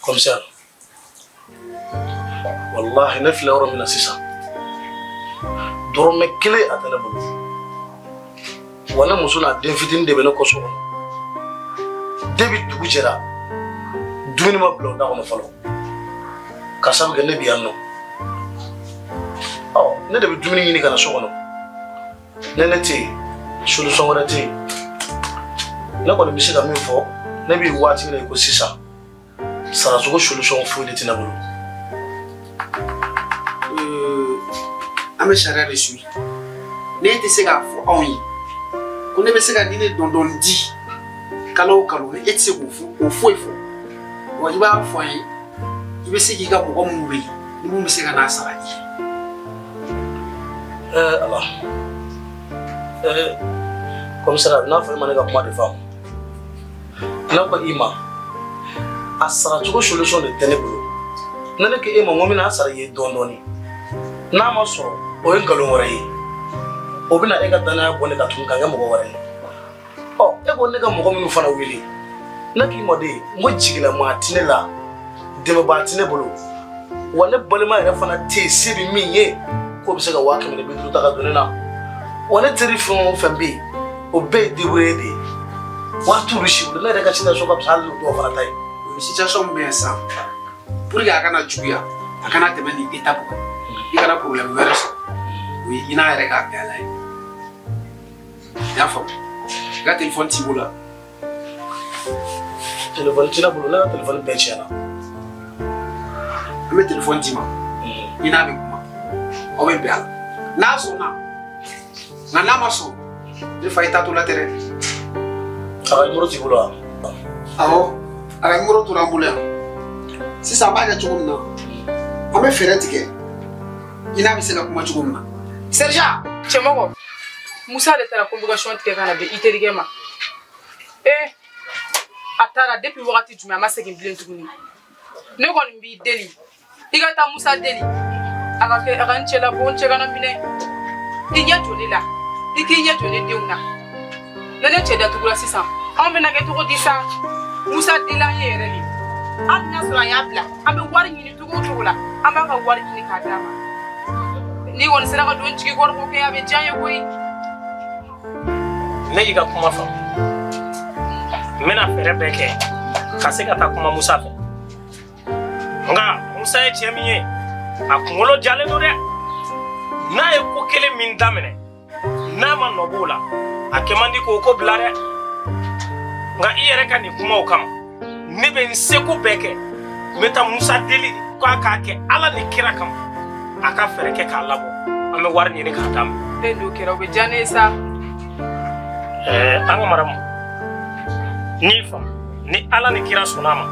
S2: Commissaire. Wallahi ne filɛ yɔrɔ min na sisan. Dɔrɔmɛ kelen a tɛ ne bolo. Wa ne muso n'a den fitinin de bɛ ne kɔ so kɔnɔ. Depuis dugu jɛra, dumuni ma bila o da kɔnɔ fɔlɔ. Ka sabu kɛ ne bi yan nɔ. Ɔ ne de bɛ dumuni ɲini ka na so kɔnɔ. Ne tɛ yen, solution wɛrɛ tɛ yen. Ne kɔni bɛ se ka min fɔ, ne bɛ waati min na i ko sisan, saracogo solution foyi de tɛ ne bolo.
S5: An bɛ sariya de suit. Ne tɛ se k'a fɔ anw ye ko ne bɛ se ka nin de dɔndɔni di kalo o kalo, ni e tɛ se k'o fɔ, o foyi fɔ. Wa i b'a fɔ an ye, i bɛ se k'i ka mɔgɔ minnu wele, ni mun bɛ se ka n'a sara i ye.
S2: Ala. Commissaire, a bɛ n'a fɔ e ma ne ka kuma de faamu. Ne ko i ma, a saracogo solution de tɛ ne bolo. Ne ko e ma n ko n bɛna a sara i ye dɔɔni dɔɔni. N'a ma sɔrɔ, o ye nkalon wɛrɛ ye. O bɛna e ka danaya bɔ ne kan tuguni ka kɛ mɔgɔ wɛrɛ ye. Ɔ e ko ne ka mɔgɔ minnu fana wele, ne k'i ma de, n ko jigilamaa tɛ ne la, dɛmɛbaa tɛ ne bolo. Wa ne balima yɛrɛ fana tɛ yen se bɛ min ye k'o bɛ se ka 150 ta ka don ne na. Wa ne teri fɛn o fɛn bɛ yen, o bɛɛ ye débrouillé de ye. Wari t'olu si bolo, ne yɛrɛ ka situation ka fisa hali n'o dɔw fana ta ye.
S5: Situation min bɛ yen sisan, pour que a kana juguya, a kana tɛmɛ nin étape kan, i kana problème wɛrɛ sɔrɔ, o ye i n'a yɛrɛ k'a bɛn a la ye. I y'a faamu? I ka téléphone t'i bolo wa?
S2: Téléphone tɛ ne bolo, ne ka téléphone bɛɛ tiɲɛna.
S5: An bɛ téléphone d'i ma, i n'a bɛ kuma, aw bɛ bɛn a la. N'a sɔnna, nka n'a ma sɔn, ne fa i t'a to la tɛ dɛ.
S2: A ka numéro t'i bolo wa?
S5: Awɔ, a ka numéro tora an bolo yan. Sisan an b'a kɛ cogo min na, an bɛ fɛɛrɛ tigɛ i n'a bɛ se ka kuma cogo min na. Sergent.
S3: Cɛmɔgɔ, Musa de taara convocation tigɛ ka na di i terikɛ ma. A taara depuis wagati jumɛn a ma segin bilen tuguni. Ne kɔni b'i deli, i ka taa Musa deli. A ka kɛ a ka n cɛ labɔ, n cɛ kana minɛ. I ɲɛ jɔ ne la, i k'i ɲɛ jɔ ne denw na. Ne cɛ datugura sisan, anw bɛna kɛ cogo di sa? Musa deli an ye yɛrɛ de. Hali n'a sɔrɔ a y'a bila, an bɛ wari ɲini cogo o cogo la, an b'a ka wari ɲini k'a d'a ma. N'i kɔni sera ka don jigi kɔrɔ k'o kɛ, a bɛ diya n ye koyi.
S4: Ne y'i ka kuma faamu. N bɛna fɛɛrɛ bɛɛ kɛ ka se ka taa kuma Musa fɛ. Nka Musa ye cɛ min ye, a kunkolo jalen don dɛ. N'a ye ko kelen min daminɛ, n'a ma nɔ b'o la, a kɛ man di k'o ko bila dɛ. Nka i yɛrɛ ka nin kumaw kama, ne bɛ n seko bɛɛ kɛ. N bɛ taa Musa deli de k'a k'a kɛ Ala ni kira kama, a ka fɛɛrɛ kɛ k'a labɔ. An bɛ wari ɲini k'a d'a ma.
S3: E n'o kɛra o bɛ diya ne ye sa.
S4: An ka maramu, n'i faamu, ni Ala ni kira sɔnna a ma,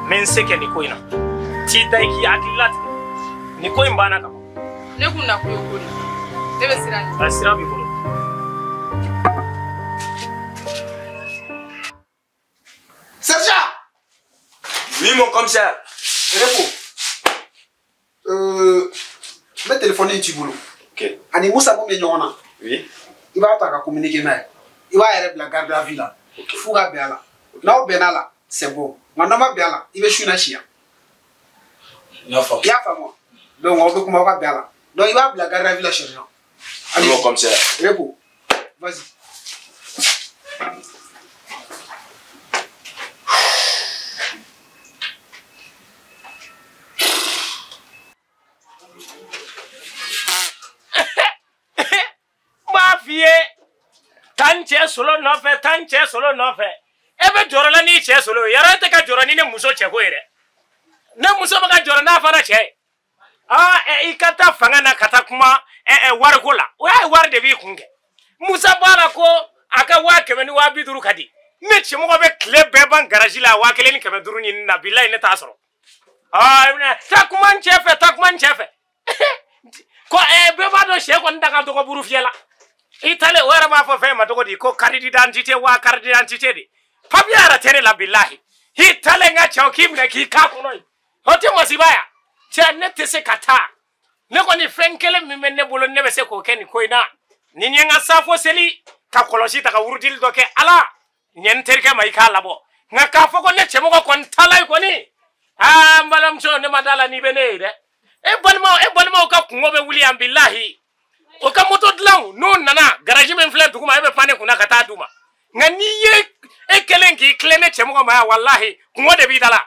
S4: n bɛ n se kɛ nin ko in na. T'i da i k'i hakili latigɛ. Nin ko in banna ka ban.
S3: Ne kun na ko ye ko de. Ne bɛ sira ɲini.
S4: A sira b'i bolo.
S5: Sergent!
S1: Oui, mon commissaire.
S5: Repo. N bɛ téléphone in t'i bolo.
S1: Ok.
S5: Ani Musa mun bɛ ɲɔgɔn na.
S1: Oui.
S5: I b'a ta ka communiquer n'a ye. I b'a yɛrɛ bila garde à vue la. F'u ka bɛn a la. N'aw bɛnna a la, c'est bon. Nka n'aw ma bɛn a la, i bɛ su in na si yan.
S2: N y'a faamu.
S5: I y'a faamu wa? Donc aw bɛ kuma aw ka bɛn a la. Donc i b'a bila garde à vue la, sergent.
S1: Allez, mon commissaire.
S5: Repo. Vas-y.
S4: B'a f'i ye, taa n cɛ solo nɔfɛ, taa n cɛ solo nɔfɛ. E bɛ jɔrɔ la n'i cɛ solo ye, yɔrɔ e tɛ ka jɔrɔ ni ne muso cɛ ko ye dɛ. Ne muso bɛ ka jɔrɔ n'a fana cɛ ye. Aa i ka taa fanga na ka taa kuma wariko la, o y'a ye wari de b'i kun kɛ. Musa b'a la ko a ka 100 ni 250 ka di. Ne cɛmɔgɔ bɛ tile bɛɛ ban garaji la 1500 ɲini na, bilayi ne t'a sɔrɔ. Aa i bɛna taa kuma n cɛ fɛ, taa kuma n cɛ fɛ. Ko bɛɛ b'a dɔn sɛ kɔni da ka dɔgɔ buru fiyɛ la. I taalen o yɛrɛ b'a fɔ fɛn ma cogo di ko carte d'identité wa carte d'identité de. Papier yɛrɛ tɛ ne la bilahi. I taalen n ka cɛw k'i minɛ k'i k'a kɔnɔ yen. O tɛ masiba ya. Cɛ ne tɛ se ka taa. Ne kɔni fɛn kelen min bɛ ne bolo ne bɛ se k'o kɛ nin ko in na. Ni n ye n ka safo seli ka kɔlɔsi ta ka wurudili dɔ kɛ Ala ɲɛ n terikɛ ma i k'a labɔ. Nka k'a fɔ ko ne cɛmɔgɔ kɔni taala yen kɔni. Aa n balimamuso ne ma da la n'i bɛ ne ye dɛ. E balimaw ka kungo bɛ wuli yan bilahi. O ka moto dilanw n'u nana garaji min filɛ duguma e bɛ pan ne kunna ka taa d'u ma. Nka n'i ye e kɛlen k'i tilen ne cɛmɔgɔ ma yan walahi kungo de b'i da la.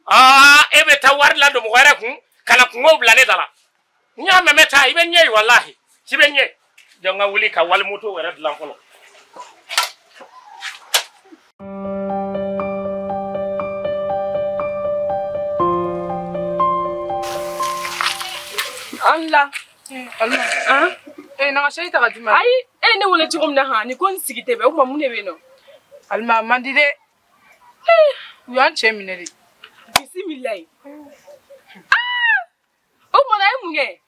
S4: Aa e bɛ taa wari ladon mɔgɔ wɛrɛ kun ka na kungo bila ne da la. N y'a mɛn n bɛ taa i bɛ ɲɛ ye walahi i bɛ ɲɛ. Jɔ n ka wuli ka walimoto yɛrɛ dilan fɔlɔ.
S9: An la.
S3: Alima. Na ka sɛyi ta ka d'i ma.
S9: Ayi, e ye ne wele cogo min na han, nin ko in sigi tɛ bɛn, o tuma mun de bɛ yen nɔ?
S3: Alima, a man di dɛ. U y'an cɛ minɛ de.
S9: Bisimilayi. O tuma na a ye mun kɛ?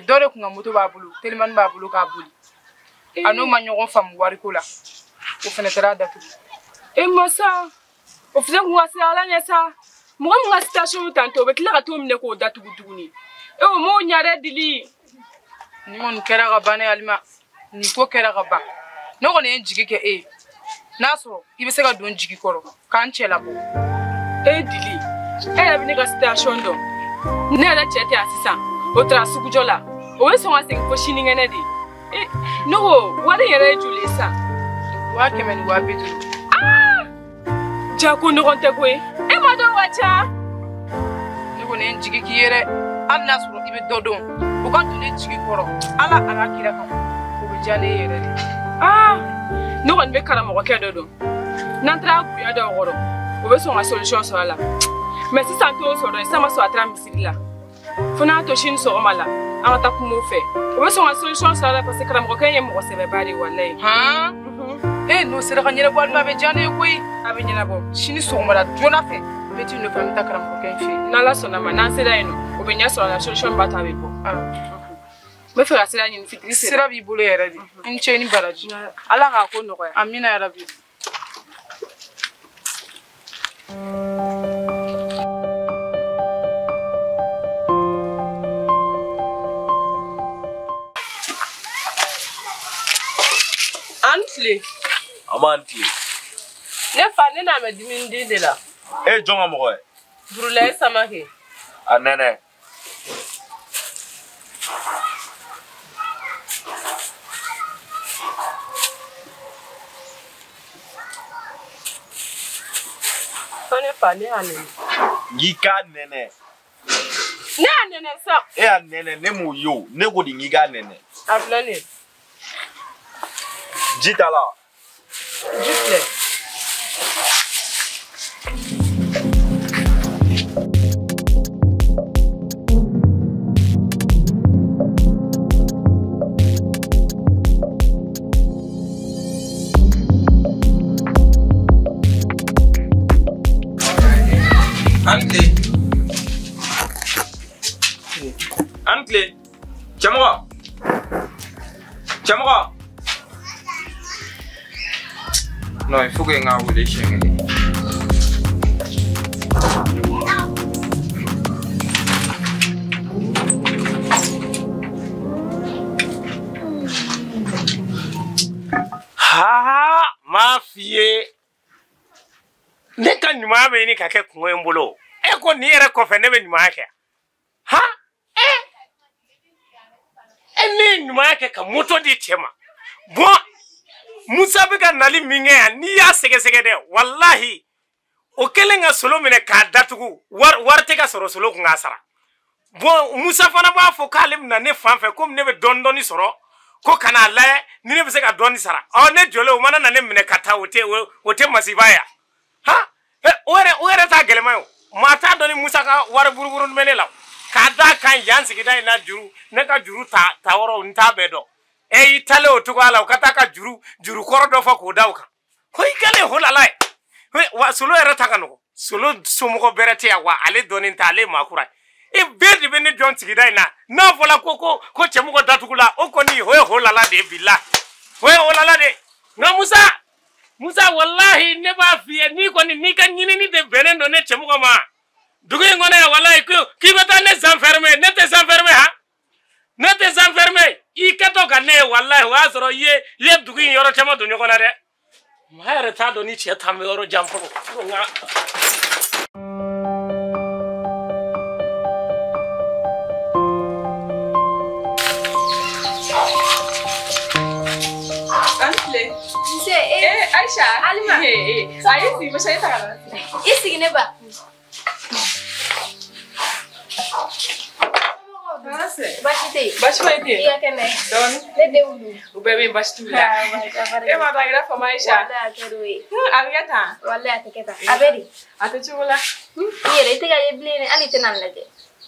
S3: Dɔ de kun ka moto b'a bolo, telimani b'a bolo k'a boli. A n'o ma ɲɔgɔn faamu wariko la. O fana taara a datugu.
S9: E masa, o fana kun ka siran Ala ɲɛ sa. Mɔgɔ min ka station bɛ tantɔ, o bɛ tila ka t'o minɛ k'o datugu tuguni. E o m'o ɲa dɛ Dili.
S3: Nin kɔni kɛra ka ban ne Alima. Nin ko kɛra ka ban. Ne kɔni ye n jigi kɛ e ye. N'a sɔrɔ i bɛ se ka don n jigi kɔrɔ k'an cɛ labɔ.
S9: E Dili, e yɛrɛ bɛ ne ka station dɔn. Ne yɛrɛ cɛ tɛ yan sisan. O taara sugujɔ la. O bɛ sɔn ka segin fo sinikɛnɛ de. Ne ko wari yɛrɛ ye joli ye sisan?
S3: 100 ni 250.
S9: Aa! Ja ko ɲɔgɔn tɛ koyi. E ma dɔn ka ca.
S3: Ne kɔni ye n jigi k'i ye dɛ. Hali n'a sɔrɔ i bɛ dɔ dɔn, o ka don ne jigi kɔrɔ Ala a n'a kira kama, o bɛ diya ne ye yɛrɛ de.
S9: Aa! Ne kɔni bɛ karamɔgɔkɛ dɔ dɔn. N'an taara bonya dɔw kɔrɔ, o bɛ sɔn ka solution sɔrɔ a la. Mais sisan t'o sɔrɔ dɛ, sisan ma sɔrɔ a taara misiri la. Fo n'a to sini sɔgɔma la, an ka taa kuma o fɛ. O bɛ sɔn ka solution sɔrɔ a la parce que karamɔgɔkɛ ye mɔgɔ sɛbɛba de ye walayi.
S3: Han? N'o sera ka ɲɛnabɔ Alima, a bɛ diya ne ye koyi.
S9: A bɛ ɲɛnabɔ.
S3: Sini sɔgɔmada joona fɛ, n bɛ t'i nɔfɛ, an bɛ taa karamɔgɔkɛ in fɛ yen.
S9: N'Ala sɔnna ma, n'an sera yen nɔ, o bɛ ɲɛ sɔrɔ a la, solution b'a to a bɛ bɔ. N bɛ fɛ ka sira ɲini fitiri sera.
S3: Sira b'i bolo yɛrɛ de. I ni ce i ni baraji.
S9: Ala k'a ko nɔgɔya.
S3: Amina yarabi.
S9: An tile.
S10: An b'an tile.
S9: Ne fa, ne n'a bɛ dumuni di de la.
S10: E ye jɔn ka mɔgɔ ye?
S9: Burulayi Samake.
S10: A nɛnɛ.
S9: Ne fa ne y'a nɛnɛ.
S10: N'i k'a nɛnɛ.
S9: Ne y'a nɛnɛ sa.
S10: E y'a nɛnɛ ne m'o ye o ne ko de n'i k'a nɛnɛ.
S9: A filɛ nin ye.
S10: Ji t'a la.
S9: Ji filɛ.
S1: An tile. Cɛmɔgɔ. Cɛmɔgɔ. Non, il faut que n k'a wele siɲɛ kelen.
S4: Haa, m'a f'i ye. Ne ka ɲumanya bɛ ɲini ka kɛ kungo ye n bolo. E ko nin yɛrɛ kɔfɛ ne bɛ ɲumanya kɛ. Ha? E ne ye ɲumanya kɛ ka moto di cɛ ma. Bon, Musa bɛ ka nali min kɛ yan, n'i y'a sɛgɛsɛgɛ dɛ, walahi, o kɛlen ka solo minɛ k'a datugu, wari tɛ ka sɔrɔ solo kun k'a sara. Bon, Musa fana b'a fɔ k'ale bɛna ne fan fɛ komi ne bɛ dɔɔni dɔɔni sɔrɔ, ko ka n'a lajɛ ni ne bɛ se ka dɔɔni sara. Ɔ ne jɔlen o mana na ne minɛ ka taa o tɛ masiba ye. Ha? O yɛrɛ t'a gɛlɛma ye o. Maa t'a dɔn ni Musa ka wari buruburu bɛ ne la. K'a d'a kan yan sigida in na juru ne ka juru ta yɔrɔ n t'a bɛɛ dɔn. E y'i talen o cogoya la o ka taa ka juru kɔrɔ dɔ fɔ k'o da o kan. Ko i kɛlen holala ye. Wa solo yɛrɛ ta ka nɔgɔn. Solo somɔgɔ bɛrɛ tɛ yan wa ale dɔnnen tɛ ale ye maa kura ye. E bɛɛ de bɛ ne jɔn sigida in na n'a fɔra ko cɛmɔgɔ datugu la o kɔni o ye holala de ye bilahi. O ye holala de ye. Nka Musa walahi ne b'a f'i ye n'i kɔni n'i ka ɲinini de bɛnnen don ne cɛmɔgɔ ma. Dugu in kɔnɔ yan walahi k'i bɛ taa ne zanfɛrɛmɛ ne tɛ zanfɛrɛmɛ han ne tɛ zanfɛrɛmɛ i kɛtɔ ka ne ye walahi o y'a sɔrɔ i ye dugu in yɔrɔ caman don ɲɔgɔn na dɛ. Maa yɛrɛ t'a dɔn ni cɛ t'an bɛ yɔrɔ jan fɔlɔ.
S9: An tile.
S11: Nse
S9: Aisha.
S11: Alima.
S9: A y'i sigi masa e ta ka na.
S11: I sigi ne ba. Baasi tɛ yen.
S9: Baasi foyi tɛ yen.
S11: I ka kɛnɛ.
S9: Dɔɔni.
S11: Ne denw dun.
S9: U bɛɛ bɛ yen baasi t'u la. E m'a dɔn a kɛra fama Aisha.
S11: Walahi a kɛra o ye.
S9: A bɛ kɛ tan.
S11: Walahi a tɛ kɛ tan. A bɛ di.
S9: A tɛ cogo la.
S11: I yɛrɛ i tɛ ka ye bilen dɛ hali i tɛ na n lajɛ.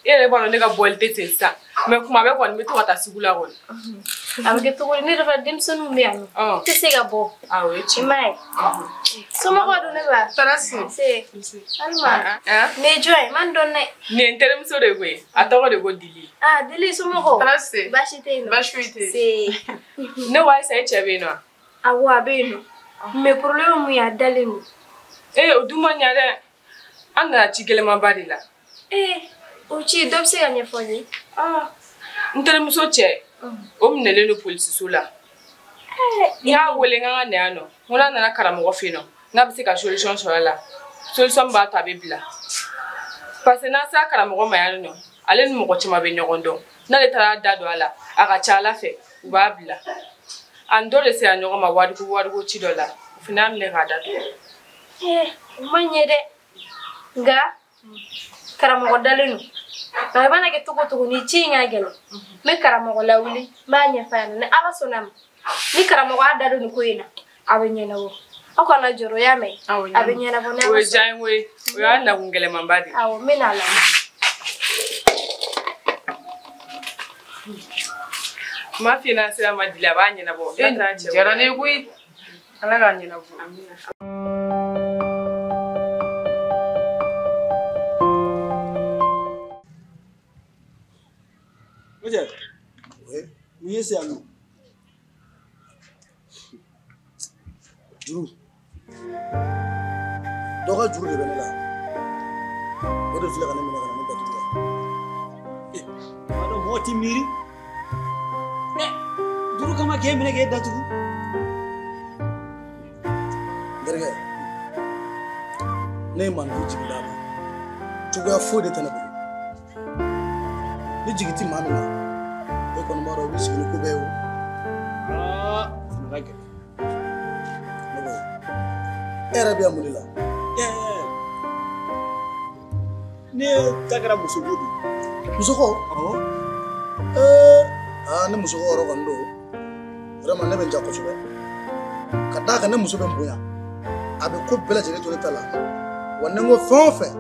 S9: E yɛrɛ b'a dɔn ne ka bɔli tɛ ten sisan mais kuma bɛɛ kɔni n bɛ to ka taa sugu la kɔni.
S11: A bɛ kɛ cogo di ne yɛrɛ fana denmisɛnninw bɛ yan nɔ. I tɛ se ka bɔ.
S9: Awɔ o ye tiɲɛ.
S11: I m'a ye. Somɔgɔw dun ne ba.
S9: Tɔɔrɔ si.
S11: Nse. Alima. Nin ye jɔn ye n ma nin dɔn dɛ.
S9: Nin ye n terimuso de koyi a tɔgɔ de ko Dili.
S11: Ah Dili somɔgɔw.
S9: Tɔɔrɔ si.
S11: Baasi tɛ yen nɔ.
S9: Baasi foyi tɛ yen.
S11: Nse.
S9: Ne ko Ayisa e cɛ bɛ yen nɔ.
S11: Awɔ a bɛ yen nɔ. Mais problème mun ye a dalen don.
S9: Ee o dun ma ɲa dɛ. An nana ci gɛlɛnmanba de la.
S11: Ee. O ci dɔ bɛ se ka ɲɛfɔ n ye.
S9: N terimuso cɛ o minɛlen don polisiso la. N y'a wele n k'an ka na yan nɔ n ko n'a nana karamɔgɔ fɛ yen nɔ n'a bɛ se ka solution sɔrɔ a la solution b'a to a bɛ bila. Parce que n'an sera karamɔgɔ ma yan nɔ ale ni mɔgɔ caman bɛ ɲɔgɔn dɔn n'ale taara da don a la a ka ca Ala fɛ u b'a bila. Ani dɔ de sera ɲɔgɔn ma wariko ci dɔ la o fana y'a minɛ k'a datugu.
S11: O ma ɲɛ dɛ nka. Karamɔgɔ dalen don nka i mana kɛ cogo o cogo ni ci in ka gɛlɛn n bɛ karamɔgɔ lawuli n b'a ɲɛf'a ɲɛna ni Ala sɔnna a ma ni karamɔgɔ y'a da don nin ko in na a bɛ ɲɛnabɔ aw kana jɔrɔ y'a mɛn a bɛ ɲɛnabɔ ni Ala sɔnna.
S9: O ye diya n ye koyi o y'a nakun gɛlɛnmanba de ye.
S11: Awɔ n bɛ n'a lawuli.
S9: N m'a f'i ye n'an sera ma Dili a b'a ɲɛnabɔ.
S3: Diyara ne ye koyi Ala k'a ɲɛnabɔ.
S9: Amina.
S6: Mun ye se yan nɔ?
S2: Juru. Dɔ ka juru de bɛ ne la. O de filɛ ka ne minɛ ka na ne datugu yan.
S6: Maa dɔn mɔgɔ t'i miiri. Juru kama k'e minɛ k'e datugu.
S2: N terikɛ, ne ye maninfin jigi d'a ma. Cogoya foyi de tɛ ne bolo. Ni jigi ti maa min na, e kɔni b'a dɔn i bɛ sigi ni ko bɛɛ ye o.
S6: Aa, o ka gɛlɛn.
S2: Ne ko, e yɛrɛ bɛ yan mun de la?
S6: Ne ta kɛra musoko de.
S2: Musoko? Awɔ. Aa ne musoko yɔrɔ kɔni don. Vraiment ne bɛ n ja kosɛbɛ. Ka d'a kan ne muso bɛ n bonya. A bɛ ko bɛɛ lajɛlen to ne ta la. Wa ni n ko fɛn o fɛn,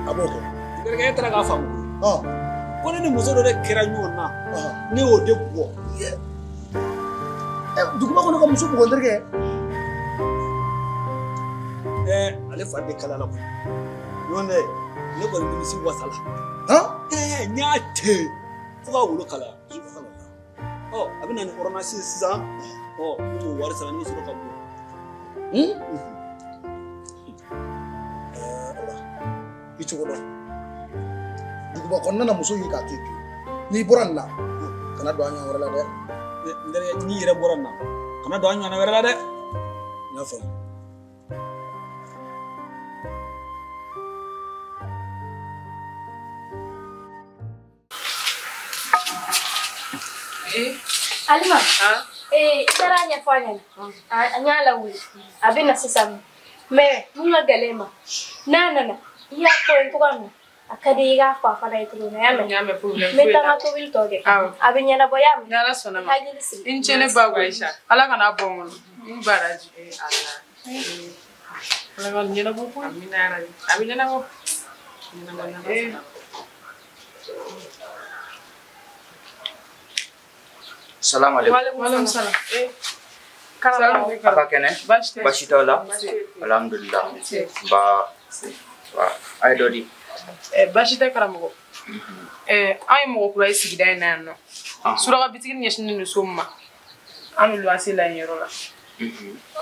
S2: a b'o kɛ.
S6: N terikɛ e taara k'a faamu koyi. Ko ne ni muso dɔ de kɛra ɲɔgɔn na. Ne y'o de bugɔ.
S2: Duguba kɔnɔ ka muso bugɔ n terikɛ.
S6: Ale fari de kalala koyi. N'o tɛ ne kɔni nimisi wasala. N y'a ten fo ka wolo kalaya. Ɔ a bɛ na ni ordonnance ye sisan. Ɔ ne b'o wari sara ne bɛ sɔrɔ ka bɔ.
S2: Ala i cogo dɔn. Duguba kɔnɔna na muso y'i k'a to yen pewu. N'i bɔra nin na kana don a ɲɔgɔn wɛrɛ la dɛ.
S6: N terikɛ n'i yɛrɛ bɔra nin na kana don a ɲɔgɔnna wɛrɛ la dɛ.
S2: N y'a faamu.
S11: Alima, i taara a ɲɛfɔ a ɲɛna. An y'a lawuli. A bɛ na sisan. Mais mun ka gɛlɛn ma, n'a nana i y'a fɔ ye cogoya min na, a ka di i k'a fɔ a fana ye cogo min na, i y'a mɛn?
S3: N y'a mɛn, problème
S11: N bɛ
S3: foyi
S11: taa
S3: t'a
S11: n ka
S3: la.
S11: tobili tɔ kɛ.
S3: Awɔ.
S11: A bɛ ɲɛnabɔ, i y'a mɛn?
S3: Ni Ala sɔnna ma.
S11: Hakili sigi.
S3: I ni ce ne ba koyi. Ala kana bɔ n kɔnɔ. N baraji. Ala ka ɲɛnabɔ koyi. Amina yarabi. A bɛ ɲɛnabɔ. Ɲɛnabɔ n'Ala sɔnna.
S12: Salam alaikum.
S3: Walaikum salam. Karamɔgɔ.
S12: A ka kɛnɛ?
S3: Baasi tɛ.
S12: Baasi t'aw la?
S3: Baasi tɛ.
S12: Alhamdulillah. Ba a ye dɔ di.
S3: Baasi tɛ karamɔgɔ. An ye mɔgɔ kura ye sigida in na yan nɔ. Suraka bitigi ɲɛsinnen don so min ma. An bɛ luwanse la yen yɔrɔ la.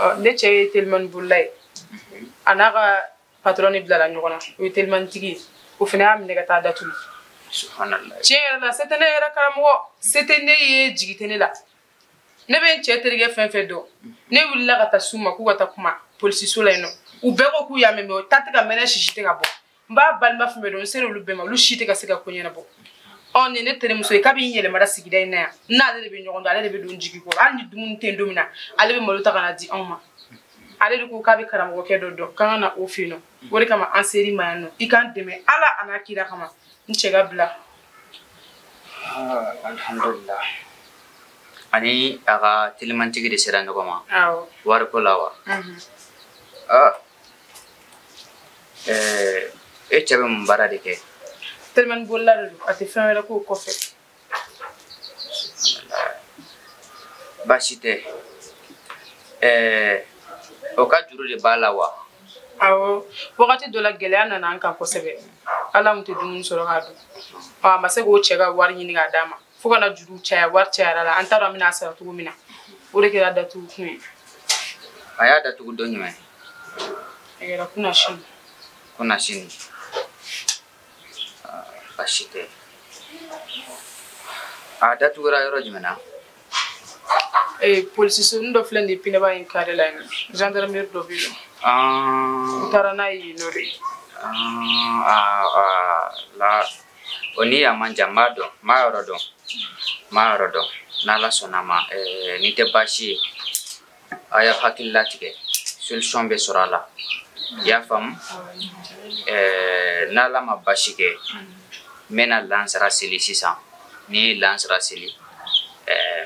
S3: Ɔ ne cɛ ye telimani bolila ye. A n'a ka patɔrɔn de bilala ɲɔgɔn na. O ye telimanitigi ye. O fana y'a minɛ ka taa datugu.
S12: Subhanallah.
S3: Tiɲɛ yɛrɛ la se tɛ ne yɛrɛ karamɔgɔ, se tɛ ne ye, jigi tɛ ne la. Ne bɛ n cɛ terikɛ fɛn fɛn dɔn, ne wulila ka taa s'u ma k'u ka taa kuma polisiso la yen nɔ. U bɛɛ ko k'u y'a mɛn, mais o ta tɛ ka mɛnɛ, sisi tɛ ka bɔ. N b'a balima fɛn fɛn dɔn, n sera olu bɛɛ ma, olu si tɛ ka se ka ko ɲɛnabɔ. Ɔ nin ye ne terimuso ye, kabi n yɛlɛmara sigida in na yan, n n'ale de bɛ ɲɔgɔn dɔn, ale de bɛ don n jigi kɔrɔ. Hali ni dumuni tɛ yen don min na, ale bɛ malo ta ka na di anw ma. Ale de ko k'a bɛ karamɔgɔkɛ dɔ dɔn, k'an ka na o fɛ yen nɔ. O de kama an ser'i ma yan nɔ. I k'an dɛmɛ Ala a n'a kira kama. N cɛ ka bila.
S12: Alhamdulillah. Ani a ka telimantigi de sera ɲɔgɔn ma.
S3: Awɔ.
S12: Wariko la wa? E cɛ bɛ mun baara de kɛ?
S3: Telimani bolila de don, a tɛ fɛn wɛrɛ k'o kɔfɛ.
S12: Baasi tɛ. O ka juru de b'a la wa?
S3: Awɔ, wagati dɔ la gɛlɛya nana an kan kosɛbɛ. Ala mun tɛ dumuni sɔrɔ k'a dun. Ɔ a ma se k'o cɛ ka wari ɲini k'a d'a ma. Fo ka na juru caya, wari cayara la. An t'a dɔn an bɛna a sara cogo min na. O de kɛra datugu kun ye.
S12: A y'a datugu don jumɛn?
S3: A kɛra kunasini.
S12: Kunasini. Baasi tɛ. A datugura yɔrɔ jumɛn na?
S3: Polisisonin dɔ filɛ nin ye Pinɛba in kare la yen nɔ. Gendarmerie dɔ bɛ yen nɔ. U taara n'a ye yen nɔ de.
S12: La o ni a man jan, n b'a dɔn, n b'a yɔrɔ dɔn, n b'a yɔrɔ dɔn. N'Ala sɔnna a ma, ni tɛ baasi ye, a y'aw hakili latigɛ, solution bɛ sɔrɔ a la. I y'a faamu? N'Ala ma baasi kɛ, n bɛna lansara seli sisan. Ni ye lansara seli,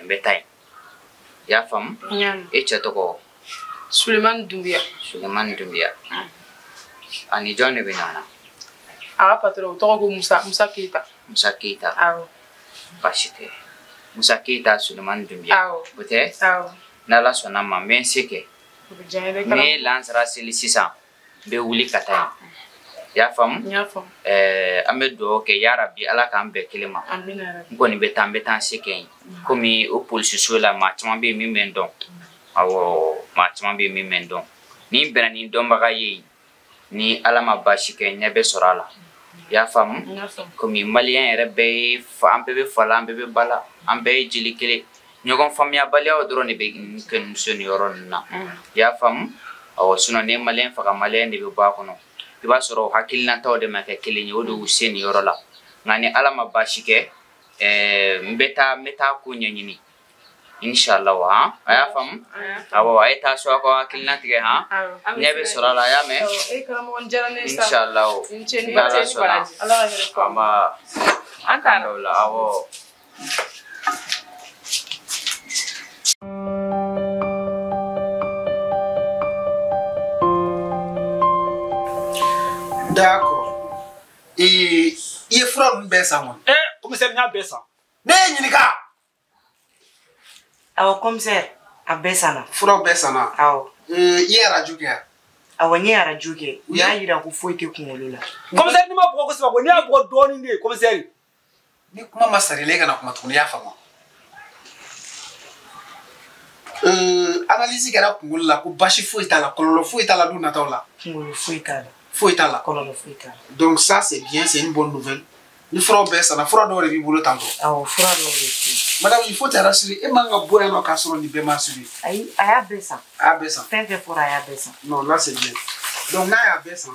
S12: n bɛ taa yen. I y'a faamu? E cɛ tɔgɔ?
S3: Sulemani Dunbiya.
S12: Sulemani Dunbiya. Ani jɔn de bɛ ɲɔgɔn na?
S3: A ka patɔrɔn o tɔgɔ ko Musa, Musa Keyita.
S12: Musa Keyita.
S3: Awɔ.
S12: Baasi tɛ. Musa Keyita, Sulemani Dunbiya.
S3: Awɔ.
S12: O tɛ?
S3: Awɔ.
S12: N'Ala sɔnna a ma, n bɛ n se kɛ.
S3: O bɛ diya n ye dɛ
S12: N ye
S3: karamɔgɔ.
S12: lansara seli sisan, n bɛ wuli ka taa yen. I y'a faamu?
S3: N y'a faamu.
S12: An bɛ dugawu kɛ yarabi Ala k'an bɛn kelen ma.
S3: Amina yarabi.
S12: N kɔni bɛ taa, n bɛ taa n se kɛ yen. Komi o polisiso la, maa caman bɛ yen min bɛ n dɔn. Awɔ, maa caman bɛ yen min bɛ n dɔn. Ni n bɛnna ni dɔnbaga ye yen, ni Ala ma baasi kɛ, ɲɛ bɛ sɔrɔ a la. I y'a faamu?
S3: N y'a faamu.
S12: Komi maliyɛn yɛrɛ bɛɛ ye fa, an bɛɛ bɛ fa la, an bɛɛ bɛ ba la, an bɛɛ ye jeli kelen. Ɲɔgɔn faamuyabaliyaw dɔrɔn de bɛ kɛ muso ni yɔrɔ ninnu na. I y'a faamu? Awɔ, sinon ni ye maliyɛn faga, maliyɛn de bɛ bɔ a kɔnɔ. I b'a sɔrɔ o hakilinataw de ma kɛ kelen ye, o de y'u se nin yɔrɔ la. Nka ni Ala ma baasi kɛ, n bɛ taa ko ɲɛɲini. Inshallah han a y'a faamu awɔ a ye taa so aw ka hakilina tigɛ han ɲɛ bɛ sɔrɔ a la a y'a mɛn
S3: karamɔgɔ n diyara ne ye sa
S12: inshallah
S3: n ce ni baraji ala ka hɛrɛ fɔ an taara
S12: awɔ.
S5: D'accord. I ye fura ninnu bɛɛ san kɔni?
S6: Commissaire n y'a bɛɛ san.
S5: Ne ye ɲininka.
S7: Awɔ commissaire a bɛɛ sanna.
S5: Furaw bɛɛ sanna.
S7: Awɔ.
S5: I ye arajo kɛ wa?
S7: Awɔ n ye arajo kɛ. U y'a yira ko foyi tɛ kunkolo la.
S6: Commissaire n'i ma bugɔ kosɛbɛ ko n'i y'a bugɔ dɔɔnin de commissaire.
S5: Ni kuma ma sara i la e kana kuma tuguni i y'a faamu. Analyse kɛra kunkolo la ko basi foyi t'a la kɔlɔlɔ foyi t'a la don nataw la.
S7: Kunkolo foyi t'a la.
S5: Foyi t'a la.
S7: Kɔlɔlɔ foyi t'a la.
S5: Donc ça c'est bien, c'est une bonne nouvelle. Ni furaw bɛɛ sanna fura dɔw de b'i bolo tantɔ.
S7: Awɔ fura dɔw de bɛ.
S5: Madame il faut te rassurer e man ka bɔ yan nɔ k'a sɔrɔ nin bɛɛ ma assuré.
S7: Ayi a y'a bɛɛ san.
S5: A y'a bɛɛ san.
S7: Fɛn fɛn fɔra a y'a bɛɛ san.
S5: Non là c'est bien. Donc n'a y'a bɛɛ san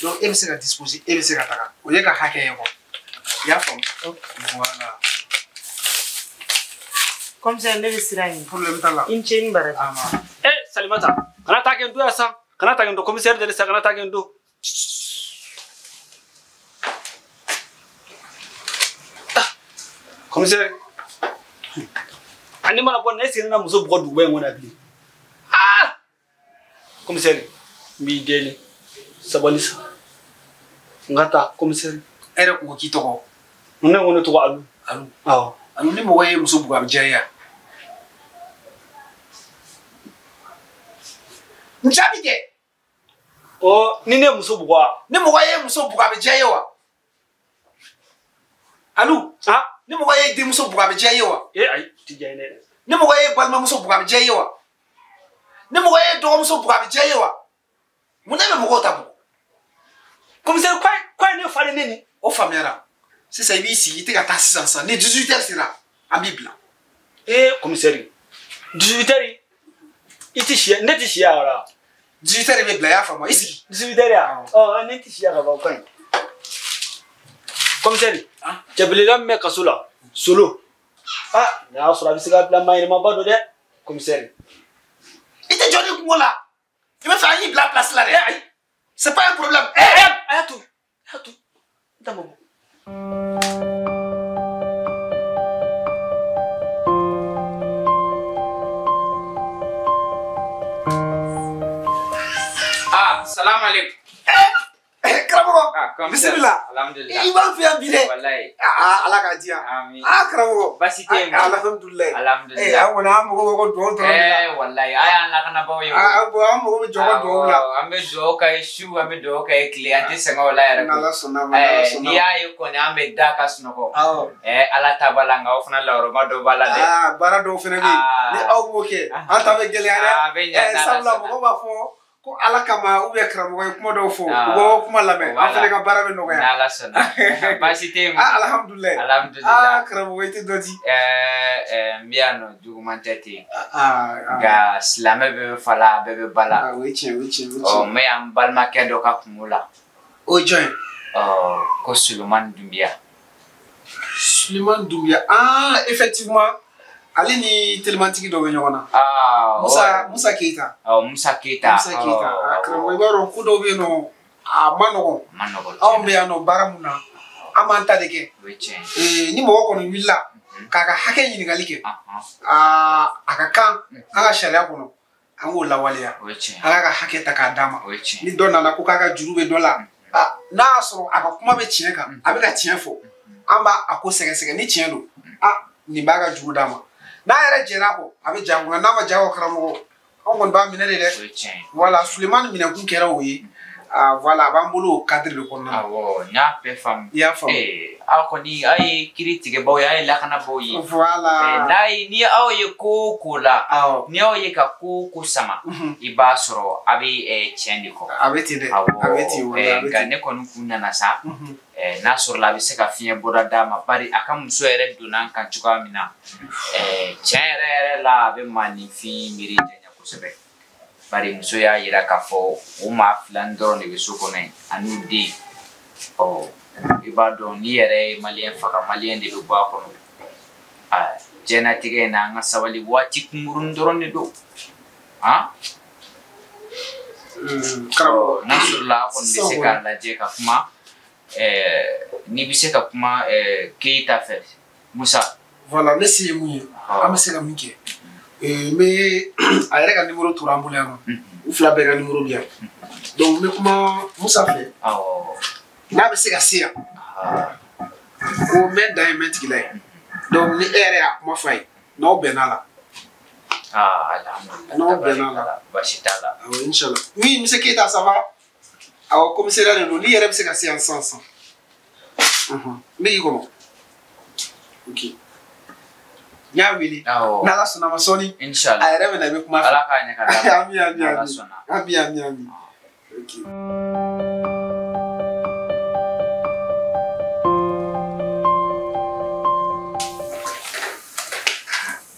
S5: donc e bɛ se ka disposer e bɛ se ka taga o ye ka hakɛ ye quoi. I y'a faamu. Voilà.
S7: Commissaire ne bɛ sira ɲini.
S5: Problème t'a la.
S7: I ni ce ni baraji.
S6: Salimata kana taa kɛ n to yan sa kana taa kɛ n to commissaire deli sa kana taa kɛ n to. Commissaire ani mana bɔ ne sen na muso bugɔ duguba in kɔnɔ yan bilen. Commissaire n b'i deli sabali sa n ka taa commissaire.
S5: E yɛrɛ kun ko k'i tɔgɔ.
S6: Ne ko ne tɔgɔ Alu.
S5: Alu.
S6: Awɔ.
S5: Alu ni mɔgɔ ye muso bugɔ a bɛ diya i ye wa? N jaabi kɛ.
S6: Ɔ ni ne ye muso bugɔ wa?
S5: Ni mɔgɔ ye muso bugɔ a bɛ diya i ye wa? Alu. Ni mɔgɔ ye denmuso bugɔ a bɛ diya i ye wa?
S6: Ayi o tɛ diya n ye dɛ.
S5: Ni mɔgɔ ye balimamuso bugɔ a bɛ diya i ye wa? Ni mɔgɔ ye dɔgɔmuso bugɔ a bɛ diya i ye wa? Mun na e bɛ mɔgɔw ta bugɔ?
S6: Commissaire k'a ye ne fa de ne ni.
S5: O faamuyara. Sisan i b'i sigi i tɛ ka taa sisan sisan ni 18 heures sera an b'i bila.
S6: Commissaire 18 heures i tɛ si ne tɛ si yan wa?
S5: 18 heures bɛ bila i y'a faamu i sigi.
S6: 18 heures yan? Ɔ ne tɛ si yan ka ban o ka ɲi. Commissaire cɛbilela min bɛ kaso la Solo n'a y'a sɔrɔ a bɛ se ka bila maa ɲɛnamaba don dɛ commissaire.
S5: I tɛ jɔ ni kungo la i bɛ fɛ an k'i bila place la dɛ.
S6: Ayi.
S5: C'est pas un problème.
S6: A y'a to a y'a to n t'a mabɔ.
S12: Salam alaikum.
S5: Karamɔgɔ. Bisimila.
S12: Alhamdulillah.
S5: I b'an fɛ yan bi dɛ.
S12: Walayi.
S5: Ala k'a diya.
S12: Amin.
S5: Karamɔgɔ.
S12: Basi tɛ yen.
S5: Alhamdulillah.
S12: Alhamdulillah.
S5: An kɔni an mago bɛ ko duwawu dɔrɔn de la.
S12: Walayi a y'an lakanabaaw ye.
S5: An mago bɛ jɔ ka duwawu la.
S12: An bɛ duwawu k'a ye su an bɛ duwawu k'a ye tile an tɛ sɛgɛn o la yɛrɛ.
S5: N'Ala sɔnna ma n'Ala sɔnna ma.
S12: N'i y'a ye kɔni an bɛ da ka sunɔgɔ. Ala ta b'a la nka o fana lawurama dɔ b'a la dɛ.
S5: Baara dɔw fana bɛ yen ni aw b'o kɛ an ta bɛ gɛlɛya dɛ.
S12: A bɛ ɲɛ n'Ala
S5: sabula
S12: sɔnna.
S5: Mɔgɔw b'a fɔ ko Ala kama ou bien karamɔgɔ ye kuma dɔw fɔ u b'aw kuma lamɛn an fana ka baara bɛ nɔgɔya.
S12: N'Ala sɔnna baasi tɛ yen.
S5: Alhamdulilayi.
S12: Alhamdulilayi.
S5: Karamɔgɔ i tɛ dɔ di.
S12: N bɛ yan nɔ juguman tɛ ten. Nka silamɛ bɛɛ bɛ fa la a bɛɛ bɛ ba la.
S5: O ye tiɲɛ o ye tiɲɛ o ye tiɲɛ.
S12: N bɛ yan n balimakɛ dɔ ka kungo la.
S5: O ye jɔn ye?
S12: Ko Sulemani Dunbiya.
S5: Sulemani Dunbiya effectivement. Ale ni telimantigi dɔ bɛ ɲɔgɔn na. Musa Keyita.
S12: Musa Keyita.
S5: Musa Keyita. Karamɔgɔ i b'a dɔn ko dɔw bɛ yen nɔ a ma nɔgɔn.
S12: A ma nɔgɔn.
S5: Anw bɛ yan nɔ baara mun na an b'an ta de kɛ.
S12: O ye tiɲɛ ye.
S5: Ni mɔgɔ kɔni wulila k'a ka hakɛ ɲininkali kɛ. A ka kan an ka sariya kɔnɔ an k'o lawaleya.
S12: O ye tiɲɛ ye.
S5: An k'a ka hakɛ ta k'a d'a ma.
S12: O ye tiɲɛ ye.
S5: Ni dɔ nana ko k'a ka juru bɛ dɔ la. N'a y'a sɔrɔ a ka kuma bɛ tiɲɛ kan a bɛ ka tiɲɛ fɔ an b'a a ko sɛgɛsɛgɛ ni tiɲɛ don nin b'a ka juru d'a ma. N'a yɛrɛ jɛra a kɔ a bɛ ja nka n'a ma ja kɔ karamɔgɔ anw kɔni b'a minɛ de dɛ.
S12: O ye tiɲɛ ye.
S5: Voilà Sulemani minɛkun kɛra o ye. Voilà a b'an bolo o cadre de kɔnɔna na.
S12: Awɔ n y'a bɛɛ faamu.
S5: I y'a faamu.
S12: Aw kɔni aw ye kiiri tigɛbaw ye aw ye lakanabaaw ye.
S5: Voilà.
S12: N'a ye ni aw ye ko o ko la.
S5: Awɔ.
S12: Ni aw ye ka ko o ko sama. I b'a sɔrɔ a bɛ tiɲɛ de kɔ.
S5: A bɛ ten dɛ. A bɛ ten wala a bɛ ten.
S12: Nka ne kɔni kun nana sa. N'a sɔrɔla a bɛ se ka fiɲɛ bɔda d'a ma bari a ka muso yɛrɛ donna an kan cogoya min na tiɲɛ yɛrɛ yɛrɛ la a bɛ maaninfin miiri janya kosɛbɛ bari muso y'a yira k'a fɔ o maa fila in dɔrɔn de bɛ so kɔnɔ yen ani u den i b'a dɔn n'i yɛrɛ ye maliyɛn faga maliyɛn de bɛ bɔ a kɔnɔ Diɲɛnatigɛ in na an ka sabali waati kunkurunnin dɔrɔn de don. Han?
S5: Karamɔgɔ.
S12: N'a sɔrɔla a kɔni bɛ se k'a lajɛ ka kuma n'i bɛ se ka kuma Keyita fɛ Musa.
S5: Voilà, ne se ye mun ye, an bɛ se ka min kɛ. N bɛ a yɛrɛ ka numéro tora an bolo yan nɔ. U fila bɛɛ ka numéro bɛ yan. Donc n bɛ kuma Musa fɛ.
S12: Awɔ.
S5: N'a bɛ se ka se yan. Ko n bɛ dan ye n bɛ tigila ye. Donc ni e yɛrɛ y'a kuma f'a ye, n'aw bɛnna la.
S12: Ah, alhamdulillah.
S5: N'aw bɛnna la.
S12: Baasi t'a la.
S5: Awɔ, inchallah. Oui, monsieur Keita, ça va? Awɔ, commissariat de don. N'i yɛrɛ bɛ se ka se yan sisan sisan. N bɛ k'i kɔnɔ. Ok. N y'a wele.
S12: Awɔ.
S5: N'Ala sɔnna ma sɔɔni.
S12: Inchallah.
S5: A yɛrɛ bɛ na i bɛ kuma fɛ.
S12: Ala k'a ɲɛ ka d'a ma.
S5: Ami, ami,
S12: N'Ala
S5: ami.
S12: sɔnna.
S5: Ami, ami, ami. Ok.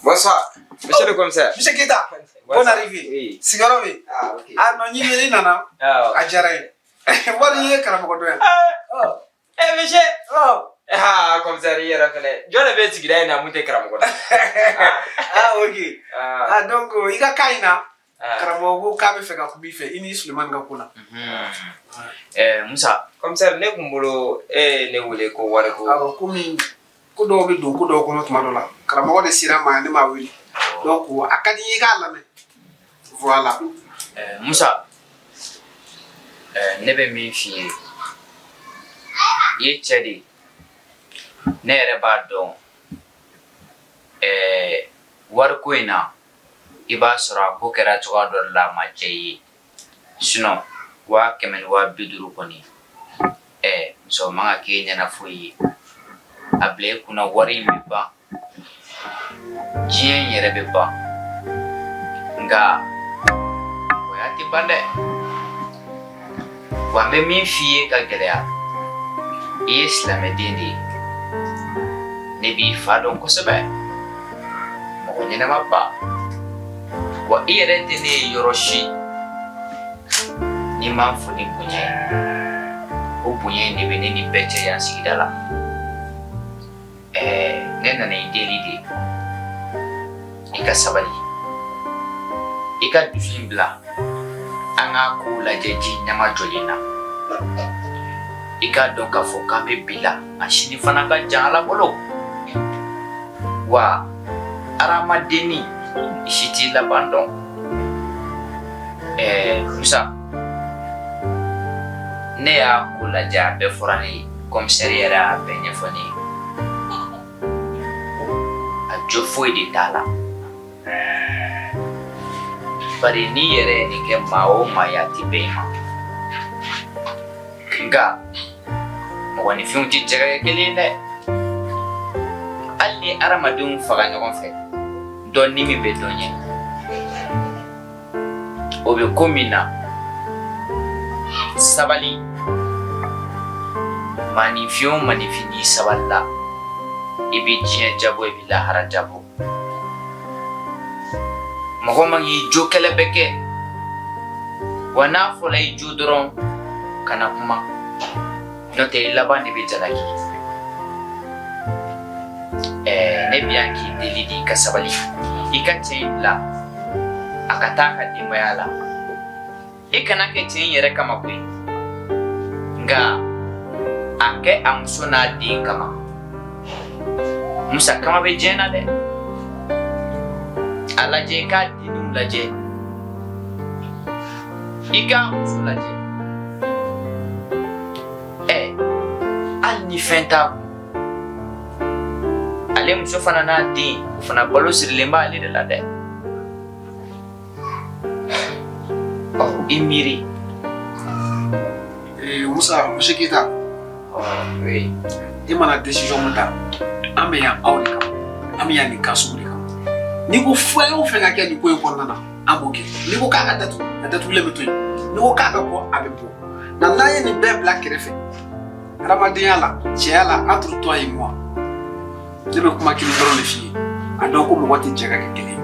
S1: Bonsoir, monsieur le commissaire.
S5: Monsieur Keita, bonne arrivée.
S1: Oui.
S5: Sigiyɔrɔ bɛ yen.
S1: Ah, ok.
S5: Ah non, n'i wele nana.
S1: Awɔ.
S5: A diyara n ye. Wari ye karamɔgɔ dɔ yan.
S1: Eh, monsieur. Ah, commissaire, i yɛrɛ fɛnɛ. Jɔn de bɛ sigida in na mun tɛ karamɔgɔ dɔn?
S5: Ah, ok. Ah, donc i ka cas in na,
S1: Ah.
S5: karamɔgɔ ko k'a bɛ fɛ ka kuma i fɛ i ni Sulemani ka ko la.
S12: Musa.
S1: Commissaire, ne kun bolo e ye ne wele ko wari ko.
S5: Awɔ, komi ko dɔw bɛ don ko dɔw kɔnɔ tuma dɔ la, karamɔgɔ de sera n ma yan, ne m'a wele. Donc a ka di n ye i k'a lamɛn. Voilà.
S12: Musa, ne bɛ min f'i ye, i ye cɛ de ye. Ne yɛrɛ b'a dɔn wariko in na, i b'a sɔrɔ a ko kɛra cogoya dɔ de la a ma diya i ye. Sinon 100 ni 50 kɔni, muso o man ka k'e ɲɛna foyi ye. A bila i kunna wari in bɛ ban, diɲɛ in yɛrɛ bɛ ban, nka mɔgɔya tɛ ban dɛ. Wa n bɛ min f'i ye ka gɛlɛya, i ye silamɛden de ye. Ne b'i fa dɔn kosɛbɛ, mɔgɔ ɲɛnama ba. Wa i yɛrɛ tɛ ne ye yɔrɔ si n'i m'a fo ni bonya ye. O bonya in de bɛ ne ni bɛɛ cɛ yan sigida la. Ne nana i deli de, i ka sabali, i ka dusu in bila, an k'a kow lajɛ ji ɲama jɔlen na. I k'a dɔn k'a fɔ k'an bɛ bi la, a sini fana ka jan Ala bolo. Wa hadamadenni i si t'i laban dɔn. Musa, ne y'a ko lajɛ, a bɛɛ fɔra ne ye. Commissaire yɛrɛ y'a bɛɛ ɲɛfɔ ne ye. A jo foyi de t'a la. Bari n'i yɛrɛ ye nin kɛ maa o maa ye, a ti bɛn i ma. Nka mɔgɔninfinw tɛ jɛ ka kɛ kelen ye dɛ. Hali ni hadamadenw faga ɲɔgɔn fɛ, dɔ ni min bɛ dɔ ɲɛ. O bɛ ko min na, sabali. Maaninfin o maaninfin n'i sabalila, i bɛ diɲɛ jabɔ, i bɛ lahara jabɔ. Mɔgɔ man k'i jo kɛlɛ bɛɛ kɛ. Wa n'a fɔla i jo dɔrɔn, kana kuma. N'o tɛ i laban de bɛ jalaki. Ne bɛ yan k'i deli de i ka sabali. I ka cɛ in bila a ka taa a ka denbaya la. I kana kɛ cɛ in yɛrɛ kama koyi. Nka a kɛ a muso n'a den kama. Musa, kama bɛ diɲɛ na dɛ. A lajɛ, i k'a denninw lajɛ. I k'a muso lajɛ. Hali ni fɛn t'a kun, ale muso fana n'a den, o fana balo sirilen b'ale de la dɛ. Ɔ, i miiri.
S5: Musa, monsieur Keita.
S12: Oui.
S5: I mana décision mun ta, an bɛ yan aw de kama. An bɛ yan nin cas sugu de kama. N'i ko fɛn o fɛn ka kɛ nin ko in kɔnɔna na, an b'o kɛ. N'i ko k'a ka datugu, a datugulen bɛ to yen. N'i ko k'a ka bɔ, a bɛ bɔ. Nka n'an ye nin bɛɛ bila kɛrɛfɛ, hadamadenya la, cɛya la, entre toi et moi, ne bɛ kuma kelen dɔrɔn de f'i ye. A dɔn ko mɔgɔ tɛ jɛ ka kɛ kelen ye.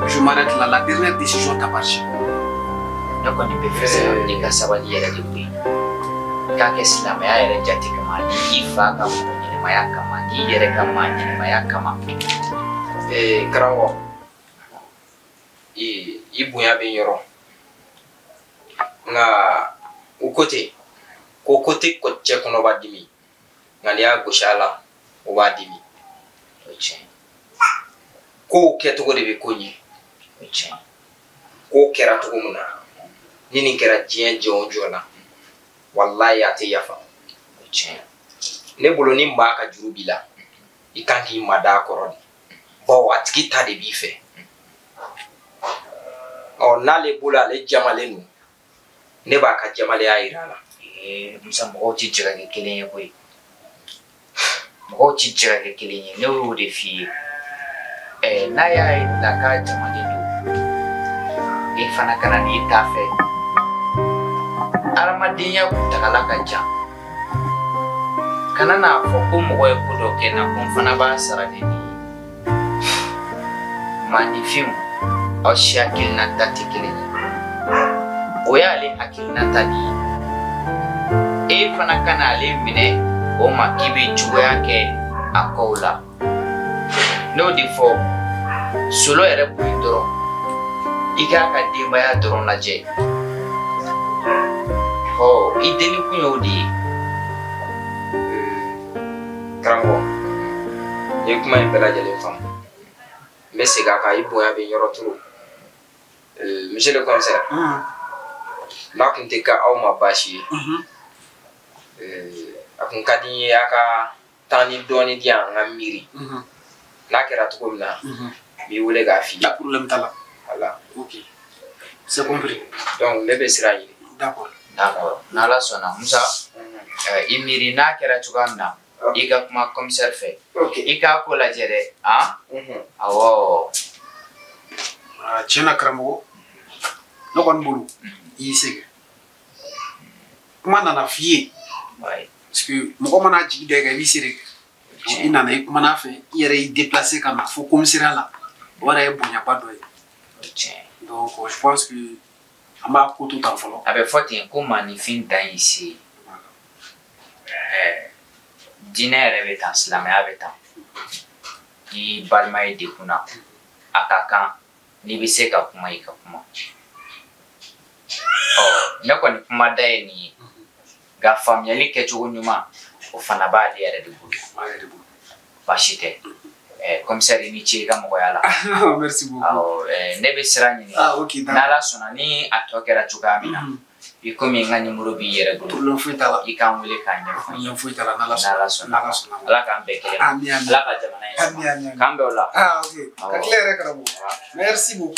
S5: Je m'arrête là, la dernière décision t'appartient.
S12: Ne kɔni bɛ fɛ i ka sabali yɛrɛ de koyi. K'a kɛ silamɛya yɛrɛ jate kama, ani i fa ka mɔgɔ ɲɛnama. ɲɛnɛmaya kama n'i yɛrɛ ka maa ɲɛnɛmaya kama.
S1: Karamɔgɔ, i bonya bɛ n yɔrɔ, nka o ko ten ko tɛ cɛ kɔnɔba dimi, nka n'i y'a gosi a la o b'a dimi.
S12: O tiɲɛ.
S1: Kow kɛcogo de bɛ ko ɲɛ.
S12: O tiɲɛ.
S1: Ko kɛra cogo min na, ni nin kɛra diɲɛ jɔn o jɔn na, walayi a tɛ yafa.
S12: O tiɲɛ.
S1: Ne bolo ni maa ka juru b'i la, i kan k'i mada a kɔrɔ de, bawo a tigi ta de b'i fɛ. Ɔ n'ale bolo ale jamalen don, ne b'a ka jamalenya yira a la.
S12: Musa, mɔgɔw ti jɛ ka kɛ kelen ye koyi. Mɔgɔw ti jɛ ka kɛ kelen ye, ne y'o de f'i ye. N'a y'a yira k'a jamalen don, e fana kana n'i ta fɛ. Hadamadenya kuntagala ka jan. Kana n'a fɔ ko mɔgɔ ye ko dɔ kɛ n na ko n fana b'a sara ni nin ye. Maaninfinw, aw si hakilinata tɛ kelen ye. O y'ale hakilinata de ye. E fana kana ale minɛ o ma k'i bɛ juguya kɛ a kow la. N'o de fɔ, Solo yɛrɛ bɔ yen dɔrɔn, i k'a ka denbaya dɔrɔn lajɛ. Ɔ i delikun y'o de ye.
S1: Karamɔgɔ, n ye kuma in bɛɛ lajɛlen faamu. N bɛ segin a kan, i bonya bɛ n yɔrɔ trop. Monsieur le commissaire, n'a kun tɛ kɛ aw ma baasi ye, a kun ka di n ye a ka taa ni dɔɔni di yan n ka miiri. N'a kɛra cogo min na, n b'i wele k'a f'i ye.
S5: Problème t'a la.
S1: Voilà.
S5: Ok. C'est compris.
S1: Donc ne bɛ sira ɲini.
S5: D'accord.
S12: D'accord. N'Ala sɔnna, Musa, i miiri n'a kɛra cogoya min na, i ka kuma commissaire fɛ. I k'a ko lajɛ dɛ, han? Awɔ.
S5: Tiɲɛ na karamɔgɔ, ne kɔni bolo, i y'i se kɛ. Kuma nana f'i ye. Parce que mɔgɔ mana jigi da i kan, i b'i se de kɛ. Donc i nana i kumana fɛ, i yɛrɛ y'i déplacer ka na fo commissariat la. O yɛrɛ ye bonyaba dɔ ye. Donc je pense que an b'a ko to tan fɔlɔ.
S12: A bɛ fɔ ten ko maaninfin dan y'i se ye. Diinɛ yɛrɛ bɛ tan, silamɛya bɛ tan. N'i balima ye degun na, a ka kan n'i bɛ se ka kuma, i ka kuma. Ɔ ne kɔni kuma da ye nin ye, nka faamuyali kɛcogo ɲuman o fana b'ale yɛrɛ de bolo. Baasi tɛ. Commissaire, i ni ce i ka mɔgɔya la.
S5: Merci beaucoup.
S12: Awɔ, ne bɛ sira ɲini.
S5: Ah, ok, d'accord.
S12: N'Ala sɔnna ni a tɔ kɛra cogoya min na, i komi n ka numéro b'i yɛrɛ bolo.
S5: Problème foyi t'a la.
S12: I k'an wele k'a ɲɛfɔ.
S5: Problème foyi t'a la, n'Ala sɔnna.
S12: N'Ala sɔnna.
S5: N'Ala sɔnna.
S12: Ala k'an bɛɛ kelen ma.
S5: Ami, ami.
S12: Ala ka jamana in suma.
S5: Ami, ami, ami.
S12: K'an bɛn o la.
S5: Ah, ok. Ka tila yɛrɛ karamɔgɔ. Merci beaucoup.